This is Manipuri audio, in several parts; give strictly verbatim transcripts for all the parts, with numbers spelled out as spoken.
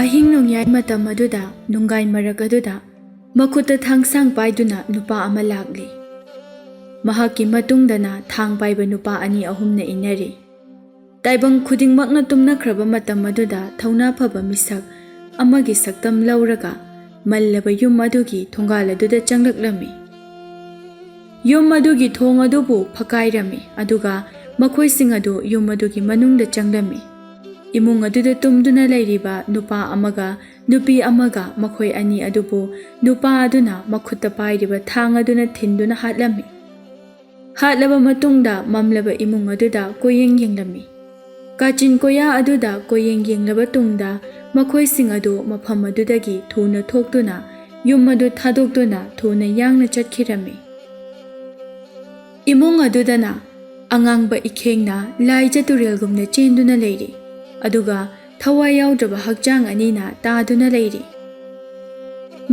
ꯑꯍꯤꯡ ꯅꯣꯡꯌꯥꯏ ꯃꯇꯝ ꯑꯗꯨꯗ ꯅꯨꯡꯒꯥꯏ ꯃꯔꯛ ꯑꯗꯨꯗ ꯃꯈꯨꯠꯇ ꯊꯥꯡꯁꯥꯡ ꯄꯥꯏꯗꯨꯅ ꯅꯨꯄꯥ ꯑꯃ ꯂꯥꯛꯂꯤ꯫ ꯃꯍꯥꯛꯀꯤ ꯃꯇꯨꯡꯗꯅ ꯊꯥꯡ ꯄꯥꯏꯕ ꯅꯨꯄꯥ ꯑꯅꯤ ꯑꯍꯨꯝꯅ ꯏꯟꯅꯔꯤ꯫ ꯇꯥꯏꯕꯪ ꯈꯨꯗꯤꯡꯃꯛꯅ ꯇꯨꯝꯅꯈ꯭ꯔꯕ ꯃꯇꯝ ꯑꯗꯨꯗ ꯊꯧꯅꯥ ꯐꯕ ꯃꯤꯁꯛ ꯑꯃꯒꯤ ꯁꯛꯇꯝ ꯂꯧꯔꯒ ꯃꯜꯂꯕ ꯌꯨꯝ ꯑꯗꯨꯒꯤ ꯊꯣꯡꯒꯥꯜ ꯑꯗꯨꯗ ꯆꯪꯂꯛꯂꯝꯃꯤ꯫ ꯌꯨꯝ ꯑꯗꯨꯒꯤ ꯊꯣꯡ ꯑꯗꯨꯕꯨ ꯐꯛꯀꯥꯏꯔꯝꯃꯤ, ꯑꯗꯨꯒ ꯃꯈꯣꯏꯁꯤꯡ ꯑꯗꯨ ꯌꯨꯝ ꯑꯗꯨꯒꯤ ꯃꯅꯨꯡꯗ ꯆꯪꯂꯝꯃꯤ꯫ ꯏꯃꯨꯡ ꯑꯗꯨꯗ ꯇꯨꯝꯗꯨꯅ ꯂꯩꯔꯤꯕ ꯅꯨꯄꯥ ꯑꯃꯒ ꯅꯨꯄꯤ ꯑꯃꯒ ꯃꯈꯣꯏ ꯑꯅꯤ ꯑꯗꯨꯕꯨ ꯅꯨꯄꯥ ꯑꯗꯨꯅ ꯃꯈꯨꯠꯇ ꯄꯥꯏꯔꯤꯕ ꯊꯥꯡ ꯑꯗꯨꯅ ꯊꯤꯟꯗꯨꯅ ꯍꯥꯠꯂꯝꯃꯤ꯫ ꯍꯥꯠꯂꯕ ꯃꯇꯨꯡꯗ ꯃꯝꯂꯕ ꯏꯃꯨꯡ ꯑꯗꯨꯗ ꯀꯣꯏꯌꯦꯡ ꯌꯦꯡꯂꯝꯃꯤ꯫ ꯀꯥꯆꯤꯟ ꯀꯣꯌꯥ ꯑꯗꯨꯗ ꯀꯣꯏꯌꯦꯡ ꯌꯦꯡꯂꯕ ꯇꯨꯡꯗ ꯃꯈꯣꯏꯁꯤꯡ ꯑꯗꯨ ꯃꯐꯝ ꯑꯗꯨꯗꯒꯤ ꯊꯨꯅ ꯊꯣꯛꯇꯨꯅ ꯌꯨꯝ ꯑꯗꯨ ꯊꯥꯗꯣꯛꯇꯨꯅ ꯊꯨꯅ ꯌꯥꯡꯅ ꯆꯠꯈꯤꯔꯝꯃꯤ꯫ ꯏꯃꯨꯡ ꯑꯗꯨꯗꯅ ꯑꯉꯥꯡꯕ ꯏꯈꯦꯡꯅ ꯂꯥꯏꯖ ꯇꯨꯔꯦꯜꯒꯨꯝꯅ ꯆꯦꯟꯗꯨꯅ ꯂꯩꯔꯤ, ꯑꯗꯨꯒ ꯊꯋꯥꯏ ꯌꯥꯎꯗ꯭ꯔꯕ ꯍꯛꯆꯥꯡ ꯑꯅꯤꯅ ꯇꯥꯗꯨꯅ ꯂꯩꯔꯤ꯫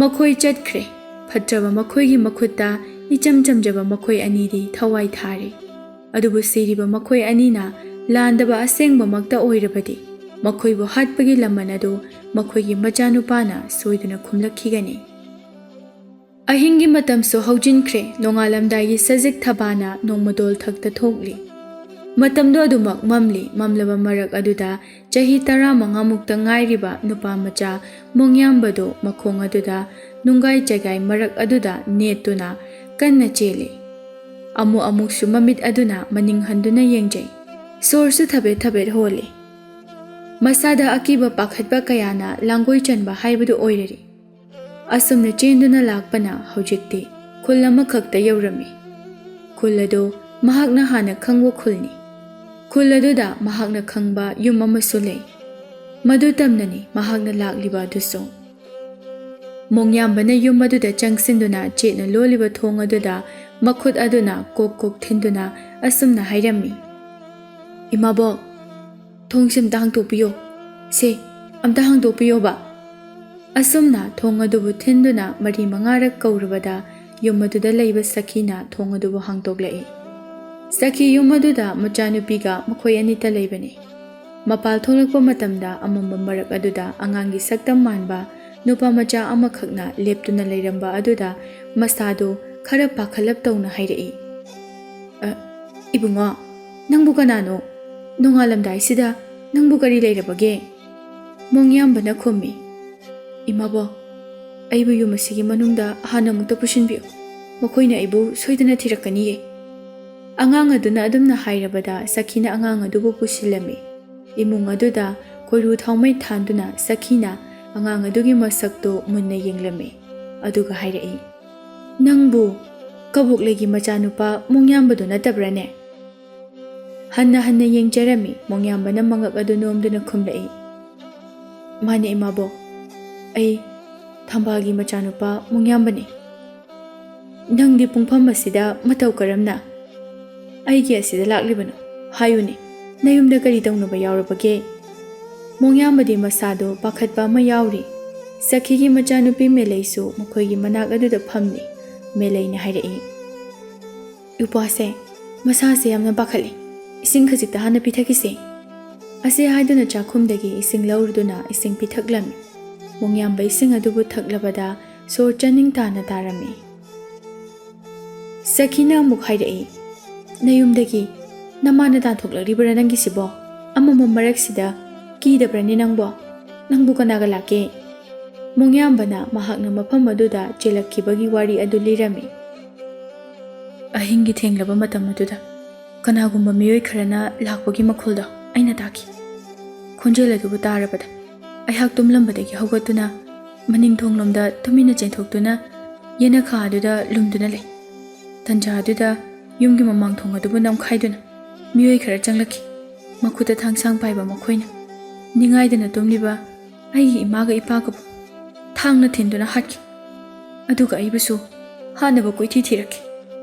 ꯃꯈꯣꯏ ꯆꯠꯈ꯭ꯔꯦ꯫ ꯐꯠꯇ꯭ꯔꯕ ꯃꯈꯣꯏꯒꯤ ꯃꯈꯨꯠꯇ ꯏꯆꯝ ꯆꯝꯖꯕ ꯃꯈꯣꯏ ꯑꯅꯤꯗꯤ ꯊꯋꯥꯏ ꯊꯥꯔꯦ꯫ ꯑꯗꯨꯕꯨ ꯁꯤꯔꯤꯕ ꯃꯈꯣꯏ ꯑꯅꯤꯅ ꯂꯥꯟꯗꯕ ꯑꯁꯦꯡꯕꯃꯛꯇ ꯑꯣꯏꯔꯕꯗꯤ, ꯃꯈꯣꯏꯕꯨ ꯍꯥꯠꯄꯒꯤ ꯂꯃꯟ ꯑꯗꯨ ꯃꯈꯣꯏꯒꯤ ꯃꯆꯥꯅꯨꯄꯥꯅ ꯁꯣꯏꯗꯅ ꯈꯨꯝꯂꯛꯈꯤꯒꯅꯤ꯫ ꯑꯍꯤꯡꯒꯤ ꯃꯇꯝꯁꯨ ꯍꯧꯖꯤꯟꯈ꯭ꯔꯦ꯫ ꯅꯣꯡꯉꯥꯜꯂꯝꯗꯥꯏꯒꯤ ꯁꯖꯤꯛ ꯊꯕꯥꯅ ꯅꯣꯡꯃꯗꯣꯜ ꯊꯛꯇ ꯊꯣꯛꯂꯤ꯫ ꯃꯇꯝꯗꯣ ꯑꯗꯨꯃꯛ ꯃꯝꯂꯤ꯫ ꯃꯝꯂꯕ ꯃꯔꯛ ꯑꯗꯨꯗ ꯆꯍꯤ ꯇꯔꯥꯃꯉꯥꯃꯨꯛꯇ ꯉꯥꯏꯔꯤꯕ ꯅꯨꯄꯥ ꯃꯆꯥ ꯃꯣꯡꯌꯥꯝꯕꯗꯨ ꯃꯈꯣꯡ ꯑꯗꯨꯗ ꯅꯨꯡꯒꯥꯏ ꯆꯩꯒꯥꯏ ꯃꯔꯛ ꯑꯗꯨꯗ ꯅꯦꯠꯇꯨꯅ ꯀꯟꯅ ꯆꯦꯜꯂꯤ꯫ ꯑꯃꯨꯛ ꯑꯃꯨꯛꯁꯨ ꯃꯃꯤꯠ ꯑꯗꯨꯅ ꯃꯅꯤꯡ ꯍꯟꯗꯨꯅ ꯌꯦꯡꯖꯩ꯫ ꯁꯣꯔꯁꯨ ꯊꯕꯦꯠ ꯊꯕꯦꯠ ꯍꯣꯜꯂꯤ꯫ ꯃꯁꯥꯗ ꯑꯀꯤꯕ ꯄꯥꯈꯠꯄ ꯀꯌꯥꯅ ꯂꯥꯡꯒꯣꯏ ꯆꯟꯕ ꯍꯥꯏꯕꯗꯨ ꯑꯣꯏꯔꯔꯤ꯫ ꯑꯁꯨꯝꯅ ꯆꯦꯟꯗꯨꯅ ꯂꯥꯛꯄꯅ ꯍꯧꯖꯤꯛꯇꯤ ꯈꯨꯜ ꯑꯃꯈꯛꯇ ꯌꯧꯔꯝꯃꯤ꯫ ꯈꯨꯜ ꯑꯗꯨ ꯃꯍꯥꯛꯅ ꯍꯥꯟꯅ ꯈꯪꯕ ꯈꯨꯜꯅꯤ꯫ ꯈꯨꯜ ꯑꯗꯨꯗ ꯃꯍꯥꯛꯅ ꯈꯪꯕ ꯌꯨꯝ ꯑꯃꯁꯨ ꯂꯩ꯫ ꯃꯗꯨ ꯇꯝꯅꯅꯤ ꯃꯍꯥꯛꯅ ꯂꯥꯛꯂꯤꯕ ꯑꯗꯨꯁꯨ꯫ ꯃꯣꯡꯌꯥꯝꯕꯅ ꯌꯨꯝ ꯑꯗꯨꯗ ꯆꯪꯁꯤꯟꯗꯨꯅ ꯆꯦꯠꯅ ꯂꯣꯜꯂꯤꯕ ꯊꯣꯡ ꯑꯗꯨꯗ ꯃꯈꯨꯠ ꯑꯗꯨꯅ ꯀꯣꯛ ꯀꯣꯛ ꯊꯤꯟꯗꯨꯅ ꯑꯁꯨꯝꯅ ꯍꯥꯏꯔꯝꯃꯤ, "ꯏꯃꯥꯕꯣꯛ, ꯊꯣꯡꯁꯤ ꯑꯝꯇ ꯍꯥꯡꯗꯣꯛꯄꯤꯌꯣ꯫ ꯁꯦ, ꯑꯝꯇ ꯍꯥꯡꯗꯣꯛꯄꯤꯌꯣꯕ꯫" ꯑꯁꯨꯝꯅ ꯊꯣꯡ ꯑꯗꯨꯕꯨ ꯊꯤꯟꯗꯨꯅ ꯃꯔꯤ ꯃꯉꯥꯔꯛ ꯀꯧꯔꯕꯗ ꯌꯨꯝ ꯑꯗꯨꯗ ꯂꯩꯕ ꯁꯈꯤꯅ ꯊꯣꯡ ꯑꯗꯨꯕꯨ ꯍꯥꯡꯗꯣꯛꯂꯛꯏ꯫ ꯁꯈꯤ ꯌꯨꯝ ꯑꯗꯨꯗ ꯃꯆꯥꯅꯨꯄꯤꯒ ꯃꯈꯣꯏ ꯑꯅꯤꯇ ꯂꯩꯕꯅꯤ꯫ ꯃꯄꯥꯜ ꯊꯣꯛꯂꯛꯄ ꯃꯇꯝꯗ ꯑꯃꯝꯕ ꯃꯔꯛ ꯑꯗꯨꯗ ꯑꯉꯥꯡꯒꯤ ꯁꯛꯇꯝ ꯃꯥꯟꯕ ꯅꯨꯄꯥ ꯃꯆꯥ ꯑꯃꯈꯛꯅ ꯂꯦꯞꯇꯨꯅ ꯂꯩꯔꯝꯕ ꯑꯗꯨꯗ ꯃꯁꯥꯗꯨ ꯈꯔ ꯄꯥꯈꯠꯂꯞ ꯇꯧꯅ ꯍꯥꯏꯔꯛꯏ, "ꯑ, ꯏꯕꯨꯡꯉꯣ, ꯅꯪꯕꯨ ꯀꯅꯥꯅꯣ? ꯅꯣꯡꯉꯥꯜꯂꯝꯗꯥꯏꯁꯤꯗ ꯅꯪꯕꯨ ꯀꯔꯤ ꯂꯩꯔꯕꯒꯦ?" ꯃꯣꯡꯌꯥꯝꯕꯅ ꯈꯨꯝꯃꯤ, "ꯏꯃꯥꯕꯣ, ꯑꯩꯕꯨ ꯌꯨꯝ ꯑꯁꯤꯒꯤ ꯃꯅꯨꯡꯗ ꯍꯥꯟꯅ ꯑꯃꯨꯛꯇ ꯄꯨꯁꯤꯟꯕꯤꯌꯨ꯫ ꯃꯈꯣꯏꯅ ꯑꯩꯕꯨ ꯁꯣꯏꯗꯅ ꯊꯤꯔꯛꯀꯅꯤꯌꯦ꯫" ꯑꯉꯥꯡ ꯑꯗꯨꯅ ꯑꯗꯨꯝꯅ ꯍꯥꯏꯔꯕꯗ ꯁꯈꯤꯅ ꯑꯉꯥꯡ ꯑꯗꯨꯕꯨ ꯄꯨꯁꯤꯜꯂꯝꯃꯤ꯫ ꯏꯃꯨꯡ ꯑꯗꯨꯗ ꯀꯣꯏꯔꯨ ꯊꯥꯎꯃꯩ ꯊꯥꯟꯗꯨꯅ ꯁꯈꯤꯅ ꯑꯉꯥꯡ ꯑꯗꯨꯒꯤ ꯃꯁꯛꯇꯨ ꯃꯨꯟꯅ ꯌꯦꯡꯂꯝꯃꯤ꯫ ꯑꯗꯨꯒ ꯍꯥꯏꯔꯛꯏ, "ꯅꯪꯕꯨ ꯀꯕꯣꯛꯂꯩꯒꯤ ꯃꯆꯥꯅꯨꯄꯥ ꯃꯣꯡꯌꯥꯝꯕꯗꯨ ꯅꯠꯇꯕ꯭ꯔꯥꯅꯦ?" ꯍꯟꯅ ꯍꯟꯅ ꯌꯦꯡꯖꯔꯝꯃꯤ꯫ ꯃꯣꯡꯌꯥꯝꯕꯅ ꯃꯉꯛ ꯑꯗꯨ ꯅꯣꯝꯗꯨꯅ ꯈꯨꯝꯂꯛꯏ, "ꯃꯥꯅꯦ ꯏꯃꯥꯕꯣꯛ, ꯑꯩ ꯊꯝꯕꯥꯜꯒꯤ ꯃꯆꯥꯅꯨꯄꯥ ꯃꯣꯡꯌꯥꯝꯕꯅꯤ꯫" "ꯅꯪꯗꯤ ꯄꯨꯡꯐꯝ ꯑꯁꯤꯗ ꯃꯇꯧ ꯀꯔꯝꯅ ꯑꯩꯒꯤ ꯑꯁꯤꯗ ꯂꯥꯛꯂꯤꯕꯅꯣ? ꯍꯥꯏꯌꯨꯅꯦ, ꯅꯌꯨꯝꯗ ꯀꯔꯤ ꯇꯧꯅꯕ ꯌꯥꯎꯔꯕꯒꯦ?" ꯃꯣꯡꯌꯥꯝꯕꯗꯤ ꯃꯁꯥꯗꯣ ꯄꯥꯈꯠꯄ ꯑꯃ ꯌꯥꯎꯔꯤ꯫ ꯁꯈꯤꯒꯤ ꯃꯆꯥꯅꯨꯄꯤ ꯃꯦꯂꯩꯁꯨ ꯃꯈꯣꯏꯒꯤ ꯃꯅꯥꯛ ꯑꯗꯨꯗ ꯐꯝꯂꯤ꯫ ꯃꯦꯂꯩꯅ ꯍꯥꯏꯔꯛꯏ, "ꯏꯄ꯭ꯋꯥꯁꯦ ꯃꯁꯥꯁꯦ ꯌꯥꯝꯅ ꯄꯥꯈꯠꯂꯤ꯫ ꯏꯁꯤꯡ ꯈꯖꯤꯛꯇ ꯍꯥꯟꯅ ꯄꯤꯊꯛꯈꯤꯁꯦ꯫" ꯑꯁꯤ ꯍꯥꯏꯗꯨꯅ ꯆꯥꯛꯈꯨꯝꯗꯒꯤ ꯏꯁꯤꯡ ꯂꯧꯔꯨꯗꯨꯅ ꯏꯁꯤꯡ ꯄꯤꯊꯛꯂꯝꯃꯤ꯫ ꯃꯣꯡꯌꯥꯝꯕ ꯏꯁꯤꯡ ꯑꯗꯨꯕꯨ ꯊꯛꯂꯕꯗ ꯁꯣꯔ ꯆꯥꯅꯤꯡ ꯇꯥꯅ ꯇꯥꯔꯝꯃꯤ꯫ ꯁꯈꯤꯅ ꯑꯃꯨꯛ ꯍꯥꯏꯔꯛꯏ, "ꯅꯌꯨꯝꯗꯒꯤ ꯅꯃꯥꯅ ꯇꯥꯟꯊꯣꯛꯂꯛꯂꯤꯕ꯭ꯔꯥ ꯅꯪꯒꯤꯁꯤꯕꯣ? ꯑꯃꯝꯕ ꯃꯔꯛꯁꯤꯗ ꯀꯤꯗꯕ꯭ꯔꯅꯦ ꯅꯪꯕꯣ? ꯅꯪꯕꯨ ꯀꯅꯥꯒ ꯂꯥꯛꯀꯦ?" ꯃꯣꯡꯌꯥꯝꯕꯅ ꯃꯍꯥꯛꯅ ꯃꯐꯝ ꯑꯗꯨꯗ ꯆꯦꯜꯂꯛꯈꯤꯕꯒꯤ ꯋꯥꯔꯤ ꯑꯗꯨ ꯂꯤꯔꯝꯃꯤ꯫ "ꯑꯍꯤꯡꯒꯤ ꯊꯦꯡꯂꯕ ꯃꯇꯝ ꯑꯗꯨꯗ ꯀꯅꯥꯒꯨꯝꯕ ꯃꯤꯑꯣꯏ ꯈꯔꯅ ꯂꯥꯛꯄꯒꯤ ꯃꯈꯣꯜꯗꯣ ꯑꯩꯅ ꯇꯥꯈꯤ꯫ ꯈꯣꯟꯖꯦꯜ ꯑꯗꯨꯕꯨ ꯇꯥꯔꯕꯗ ꯑꯩꯍꯥꯛ ꯇꯨꯝꯂꯝꯕꯗꯒꯤ ꯍꯧꯒꯠꯇꯨꯅ ꯃꯅꯤꯡ ꯊꯣꯡꯂꯣꯝꯗ ꯇꯨꯃꯤꯟꯅ ꯆꯦꯟꯊꯣꯛꯇꯨꯅ ꯌꯦꯅꯈꯥ ꯑꯗꯨꯗ ꯂꯨꯝꯗꯨꯅ ꯂꯩ꯫ ꯇꯟꯖꯥ ꯑꯗꯨꯗ ꯌꯨꯝꯒꯤ ꯃꯃꯥꯡ ꯊꯣꯡ ꯑꯗꯨꯕꯨ ꯅꯝꯈꯥꯏꯗꯨꯅ ꯃꯤꯑꯣꯏ ꯈꯔ ꯆꯪꯂꯛꯈꯤ꯫ ꯃꯈꯨꯠꯇ ꯊꯥꯡꯁꯥꯡ ꯄꯥꯏꯕ ꯃꯈꯣꯏꯅ ꯅꯤꯡꯉꯥꯏꯗꯅ ꯇꯨꯝꯂꯤꯕ ꯑꯩꯒꯤ ꯏꯃꯥꯒ ꯏꯄꯥꯒꯕꯨ ꯊꯥꯡꯅ ꯊꯤꯟꯗꯨꯅ ꯍꯥꯠꯈꯤ꯫ ꯑꯗꯨꯒ ꯑꯩꯕꯨꯁꯨ ꯍꯥꯠꯅꯕ ꯀꯣꯏꯊꯤ ꯊꯤꯔꯛꯈꯤ꯫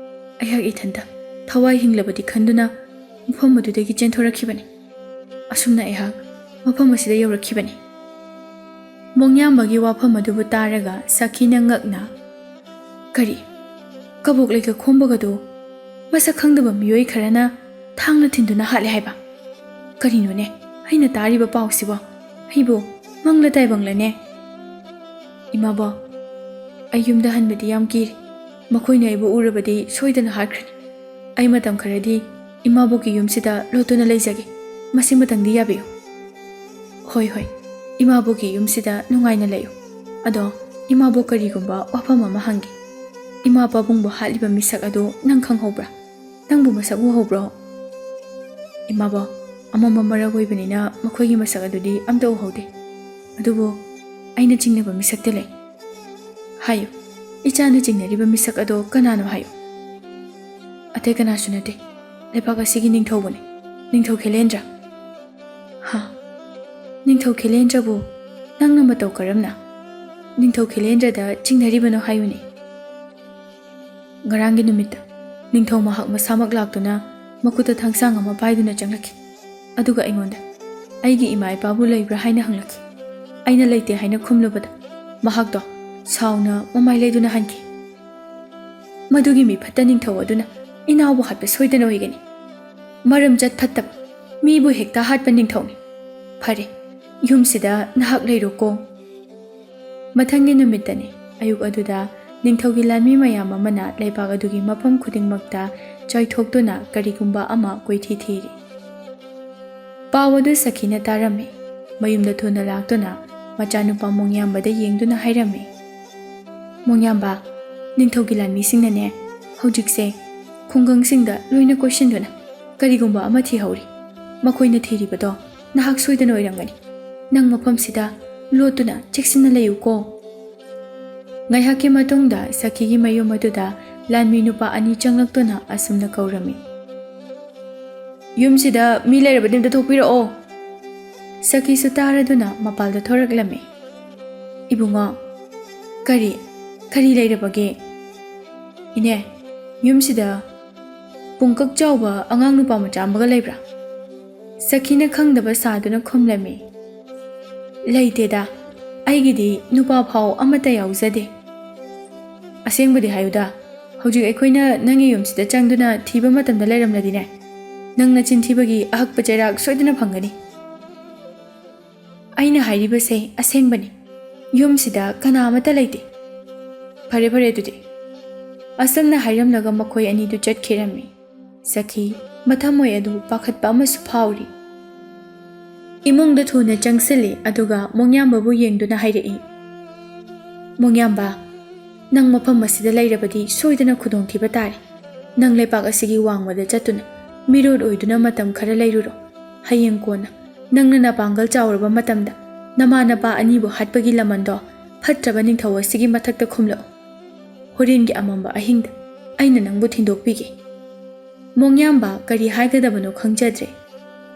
ꯑꯩꯍꯥꯛ ꯏꯊꯟꯇ ꯊꯋꯥꯏ ꯍꯤꯡꯂꯕꯗꯤ ꯈꯟꯗꯨꯅ ꯃꯐꯝ ꯑꯗꯨꯗꯒꯤ ꯆꯦꯟꯊꯣꯔꯛꯈꯤꯕꯅꯤ꯫ ꯑꯁꯨꯝꯅ ꯑꯩꯍꯥꯛ ꯃꯐꯝ ꯑꯁꯤꯗ ꯌꯧꯔꯛꯈꯤꯕꯅꯤ꯫" ꯃꯣꯡꯌꯥꯝꯕꯒꯤ ꯋꯥꯐꯝ ꯑꯗꯨꯕꯨ ꯇꯥꯔꯒ ꯁꯈꯤꯅ ꯉꯛꯅ, "ꯀꯔꯤ? ꯀꯕꯣꯛ ꯂꯩꯒ ꯈꯣꯝꯕꯒꯗꯨ ꯃꯁꯛ ꯈꯪꯗꯕ ꯃꯤꯑꯣꯏ ꯈꯔꯅ ꯊꯥꯡꯅ ꯊꯤꯟꯗꯨꯅ ꯍꯥꯠꯂꯦ ꯍꯥꯏꯕ? ꯀꯔꯤꯅꯣꯅꯦ? ꯑꯩꯅ ꯇꯥꯔꯤꯕ ꯄꯥꯎꯁꯤꯕꯣ? ꯑꯩꯕꯨ ꯃꯪꯂ ꯇꯥꯏꯕꯪꯂꯅꯦ? ꯏꯃꯥꯕꯣ, ꯑꯩ ꯌꯨꯝꯗ ꯍꯟꯕꯗꯤ ꯌꯥꯝ ꯀꯤꯔꯦ꯫ ꯃꯈꯣꯏꯅ ꯑꯩꯕꯨ ꯎꯔꯕꯗꯤ ꯁꯣꯏꯗꯅ ꯍꯥꯠꯈ꯭ꯔꯅꯤ꯫ ꯑꯩ ꯃꯇꯝ ꯈꯔꯗꯤ ꯏꯃꯥꯕꯣꯛꯀꯤ ꯌꯨꯝꯁꯤꯗ ꯂꯣꯠꯇꯨꯅ ꯂꯩꯖꯒꯦ꯫ ꯃꯁꯤꯃꯇꯪꯗꯤ ꯌꯥꯕꯤꯌꯨ꯫ ꯍꯣꯏ, ꯍꯣꯏ, ꯏꯃꯥꯕꯣꯛꯀꯤ ꯌꯨꯝꯁꯤꯗ ꯅꯨꯡꯉꯥꯏꯅ ꯂꯩꯌꯨ꯫ ꯑꯗꯣ, ꯏꯃꯥꯕꯣꯛ, ꯀꯔꯤꯒꯨꯝꯕ ꯋꯥꯐꯝ ꯑꯃ ꯍꯪꯒꯦ꯫ ꯏꯃꯥ ꯄꯥꯕꯨꯡꯕꯨ ꯍꯥꯠꯂꯤꯕ ꯃꯤꯁꯛ ꯑꯗꯨ ꯅꯪ ꯈꯪꯍꯧꯕ꯭ꯔꯥ? ꯅꯪꯕꯨ ꯃꯁꯛ ꯎꯍꯧꯕ꯭ꯔꯣ? ꯏꯃꯥꯕꯣꯛ, ꯑꯃꯝꯕ ꯃꯔꯛ ꯑꯣꯏꯕꯅꯤꯅ ꯃꯈꯣꯏꯒꯤ ꯃꯁꯛ ꯑꯗꯨꯗꯤ ꯑꯝꯇ ꯎꯍꯧꯗꯦ꯫ ꯑꯗꯨꯕꯨ ꯑꯩꯅ ꯆꯤꯡꯅꯕ ꯃꯤꯁꯛꯇꯤ ꯂꯩ꯫ ꯍꯥꯏꯌꯨ, ꯏꯆꯥꯅ ꯆꯤꯡꯅꯔꯤꯕ ꯃꯤꯁꯛ ꯑꯗꯣ ꯀꯅꯥꯅꯣ ꯍꯥꯏꯌꯨ꯫ ꯑꯇꯩ ꯀꯅꯥꯁꯨ ꯅꯠꯇꯦ, ꯂꯩꯕꯥꯛ ꯑꯁꯤꯒꯤ ꯅꯤꯡꯊꯧꯕꯅꯤ, ꯅꯤꯡꯊꯧ ꯈꯦꯂꯦꯟꯗ꯭ꯔ꯫ ꯍꯥ? ꯅꯤꯡꯊꯧ ꯈꯦꯂꯦꯟꯗ꯭ꯔꯕꯨ ꯅꯪꯅ ꯃꯇꯧ ꯀꯔꯝꯅ? ꯅꯤꯡꯊꯧ ꯈꯦꯂꯦꯟꯗ꯭ꯔꯗ ꯆꯤꯡꯅꯔꯤꯕꯅꯣ ꯍꯥꯏꯌꯨꯅꯦ꯫ ꯉꯔꯥꯡꯒꯤ ꯅꯨꯃꯤꯠꯇ ꯅꯤꯡꯊꯧ ꯃꯍꯥꯛ ꯃꯁꯥꯃꯛ ꯂꯥꯛꯇꯨꯅ ꯃꯈꯨꯠꯇ ꯊꯥꯡꯁꯥꯡ ꯑꯃ ꯄꯥꯏꯗꯨꯅ ꯆꯪꯂꯛꯈꯤ꯫ ꯑꯗꯨꯒ ꯑꯩꯉꯣꯟꯗ ꯑꯩꯒꯤ ꯏꯃꯥ ꯏꯄꯥꯕꯨ ꯂꯩꯕ꯭ꯔꯥ ꯍꯥꯏꯅ ꯍꯪꯂꯛꯈꯤ꯫ ꯑꯩꯅ ꯂꯩꯇꯦ ꯍꯥꯏꯅ ꯈꯨꯝꯂꯨꯕꯗ ꯃꯍꯥꯛꯇꯣ ꯁꯥꯎꯅ ꯃꯃꯥꯏ ꯂꯩꯗꯨꯅ ꯍꯟꯈꯤ꯫ ꯃꯗꯨꯒꯤ ꯃꯤꯐꯠꯇ ꯅꯤꯡꯊꯧ ꯑꯗꯨꯅ ꯏꯅꯥꯎꯕꯨ ꯍꯥꯠꯄ ꯁꯣꯏꯗꯅ ꯑꯣꯏꯒꯅꯤ꯫ ꯃꯔꯝ ꯆꯠ ꯐꯠꯇꯕ, ꯃꯤꯕꯨ ꯍꯦꯛꯇ ꯍꯥꯠꯄ ꯅꯤꯡꯊꯧꯅꯤ꯫ ꯐꯔꯦ, ꯌꯨꯝꯁꯤꯗ ꯅꯍꯥꯛ ꯂꯩꯔꯣꯀꯣ꯫ ꯃꯊꯪꯒꯤ ꯅꯨꯃꯤꯠꯇꯅꯤ꯫ ꯑꯌꯨꯛ ꯑꯗꯨꯗ ꯅꯤꯡꯊꯧꯒꯤ ꯂꯥꯟꯃꯤ ꯃꯌꯥꯝ ꯑꯃꯅ ꯂꯩꯕꯥꯛ ꯑꯗꯨꯒꯤ ꯃꯐꯝ ꯈꯨꯗꯤꯡꯃꯛꯇ ꯆꯥꯏꯊꯣꯛꯇꯨꯅ ꯀꯔꯤꯒꯨꯝꯕ ꯑꯃ ꯀꯣꯏꯊꯤ ꯊꯤꯔꯤ꯫ ꯄꯥꯎ ꯑꯗꯨ ꯁꯈꯤꯅ ꯇꯥꯔꯝꯃꯤ꯫ ꯃꯌꯨꯝꯗ ꯊꯨꯅ ꯂꯥꯛꯇꯨꯅ ꯃꯆꯥꯅꯨꯄꯥ ꯃꯣꯡꯌꯥꯝꯕꯗ ꯌꯦꯡꯗꯨꯅ ꯍꯥꯏꯔꯝꯃꯤ, "ꯃꯣꯡꯌꯥꯝꯕ, ꯅꯤꯡꯊꯧꯒꯤ ꯂꯥꯟꯃꯤꯁꯤꯡꯅꯅꯦ ꯍꯧꯖꯤꯛꯁꯦ ꯈꯨꯡꯒꯪꯁꯤꯡꯗ ꯂꯣꯏꯅ ꯀꯣꯏꯁꯤꯟꯗꯨꯅ ꯀꯔꯤꯒꯨꯝꯕ ꯑꯃ ꯊꯤꯍꯧꯔꯤ꯫ ꯃꯈꯣꯏꯅ ꯊꯤꯔꯤꯕꯗꯣ ꯅꯍꯥꯛ ꯁꯣꯏꯗꯅ ꯑꯣꯏꯔꯝꯒꯅꯤ꯫ ꯅꯪ ꯃꯐꯝꯁꯤꯗ ꯂꯣꯠꯇꯨꯅ ꯆꯦꯛꯁꯤꯟꯅ ꯂꯩꯌꯨꯀꯣ"꯫ ꯉꯥꯏꯍꯥꯛꯀꯤ ꯃꯇꯨꯡꯗ ꯁꯈꯤꯒꯤ ꯃꯌꯨꯝ ꯑꯗꯨꯗ ꯂꯥꯟꯃꯤ ꯅꯨꯄꯥ ꯑꯅꯤ ꯆꯪꯂꯛꯇꯨꯅ ꯑꯁꯨꯝꯅ ꯀꯧꯔꯝꯃꯤ, "ꯌꯨꯝꯁꯤꯗ ꯃꯤ ꯂꯩꯔꯕꯗꯤ ꯑꯝꯇ ꯊꯣꯛꯄꯤꯔꯛꯑꯣ"꯫ ꯁꯈꯤꯁꯨ ꯇꯥꯔꯗꯨꯅ ꯃꯄꯥꯜꯗ ꯊꯣꯔꯛꯂꯝꯃꯤ꯫ "ꯏꯕꯨꯡꯉꯣ, ꯀꯔꯤ, ꯀꯔꯤ ꯂꯩꯔꯕꯒꯦ?" "ꯏꯅꯦ, ꯌꯨꯝꯁꯤꯗ ꯄꯨꯡꯀꯛ ꯆꯥꯎꯕ ꯑꯉꯥꯡ ꯅꯨꯄꯥ ꯃꯆꯥ ꯑꯃꯒ ꯂꯩꯕ꯭ꯔꯥ?" ꯁꯈꯤꯅ ꯈꯪꯗꯕ ꯁꯥꯗꯨꯅ ꯈꯨꯝꯂꯝꯃꯤ, "ꯂꯩꯇꯦꯗ, ꯑꯩꯒꯤꯗꯤ ꯅꯨꯄꯥ ꯐꯥꯎ ꯑꯃꯠꯇ ꯌꯥꯎꯖꯗꯦ"꯫ "ꯑꯁꯦꯡꯕꯗꯤ ꯍꯥꯏꯌꯨꯗ, ꯍꯧꯖꯤꯛ ꯑꯩꯈꯣꯏꯅ ꯅꯪꯒꯤ ꯌꯨꯝꯁꯤꯗ ꯆꯪꯗꯨꯅ ꯊꯤꯕ ꯃꯇꯝꯗ ꯂꯩꯔꯝꯂꯗꯤꯅꯦ, ꯅꯪ ꯅꯆꯤꯟ ꯊꯤꯕꯒꯤ ꯑꯍꯛꯄ ꯆꯩꯔꯥꯛ ꯁꯣꯏꯗꯅ ꯐꯪꯒꯅꯤ"꯫ "ꯑꯩꯅ ꯍꯥꯏꯔꯤꯕꯁꯦ ꯑꯁꯦꯡꯕꯅꯤ꯫ ꯌꯨꯝꯁꯤꯗ ꯀꯅꯥ ꯑꯃꯠꯇ ꯂꯩꯇꯦ꯫ ꯐꯔꯦ, ꯐꯔꯦ ꯑꯗꯨꯗꯤ꯫" ꯑꯁꯨꯝꯅ ꯍꯥꯏꯔꯝꯂꯒ ꯃꯈꯣꯏ ꯑꯅꯤꯗꯨ ꯆꯠꯈꯤꯔꯝꯃꯤ꯫ ꯁꯈꯤ ꯃꯊꯃꯣꯏ ꯑꯗꯨ ꯄꯥꯈꯠꯄ ꯑꯃꯁꯨ ꯐꯥꯎꯔꯤ꯫ ꯏꯃꯨꯡꯗ ꯊꯨꯅ ꯆꯪꯁꯤꯜꯂꯤ, ꯑꯗꯨꯒ ꯃꯣꯡꯌꯥꯝꯕꯕꯨ ꯌꯦꯡꯗꯨꯅ ꯍꯥꯏꯔꯛꯏ, "ꯃꯣꯡꯌꯥꯝꯕ, ꯅꯪ ꯃꯐꯝ ꯑꯁꯤꯗ ꯂꯩꯔꯕꯗꯤ ꯁꯣꯏꯗꯅ ꯈꯨꯗꯣꯡꯊꯤꯕ ꯇꯥꯔꯦ꯫ ꯅꯪ ꯂꯩꯄꯥꯛ ꯑꯁꯤꯒꯤ ꯋꯥꯡꯃꯗ ꯆꯠꯇꯨꯅ ꯃꯤꯔꯣꯠ ꯑꯣꯏꯗꯨꯅ ꯃꯇꯝ ꯈꯔ ꯂꯩꯔꯨꯔꯣ꯫ ꯍꯌꯦꯡ ꯀꯣꯟꯅ ꯅꯪꯅ ꯅꯄꯥꯡꯒꯜ ꯆꯥꯎꯔꯕ ꯃꯇꯝꯗ ꯅꯃꯥ ꯅꯄꯥ ꯑꯅꯤꯕꯨ ꯍꯥꯠꯄꯒꯤ ꯂꯃꯟꯗꯣ ꯐꯠꯇ꯭ꯔꯕ ꯅꯤꯡꯊꯧ ꯑꯁꯤꯒꯤ ꯃꯊꯛꯇ ꯈꯨꯝꯂꯛꯎ꯫ ꯍꯣꯔꯦꯟꯒꯤ ꯑꯃꯝꯕ ꯑꯍꯤꯡꯗ ꯑꯩꯅ ꯅꯪꯕꯨ ꯊꯤꯟꯗꯣꯛꯄꯤꯒꯦ꯫" ꯃꯣꯡꯌꯥꯝꯕ ꯀꯔꯤ ꯍꯥꯏꯒꯗꯕꯅꯣ ꯈꯪꯖꯗ꯭ꯔꯦ꯫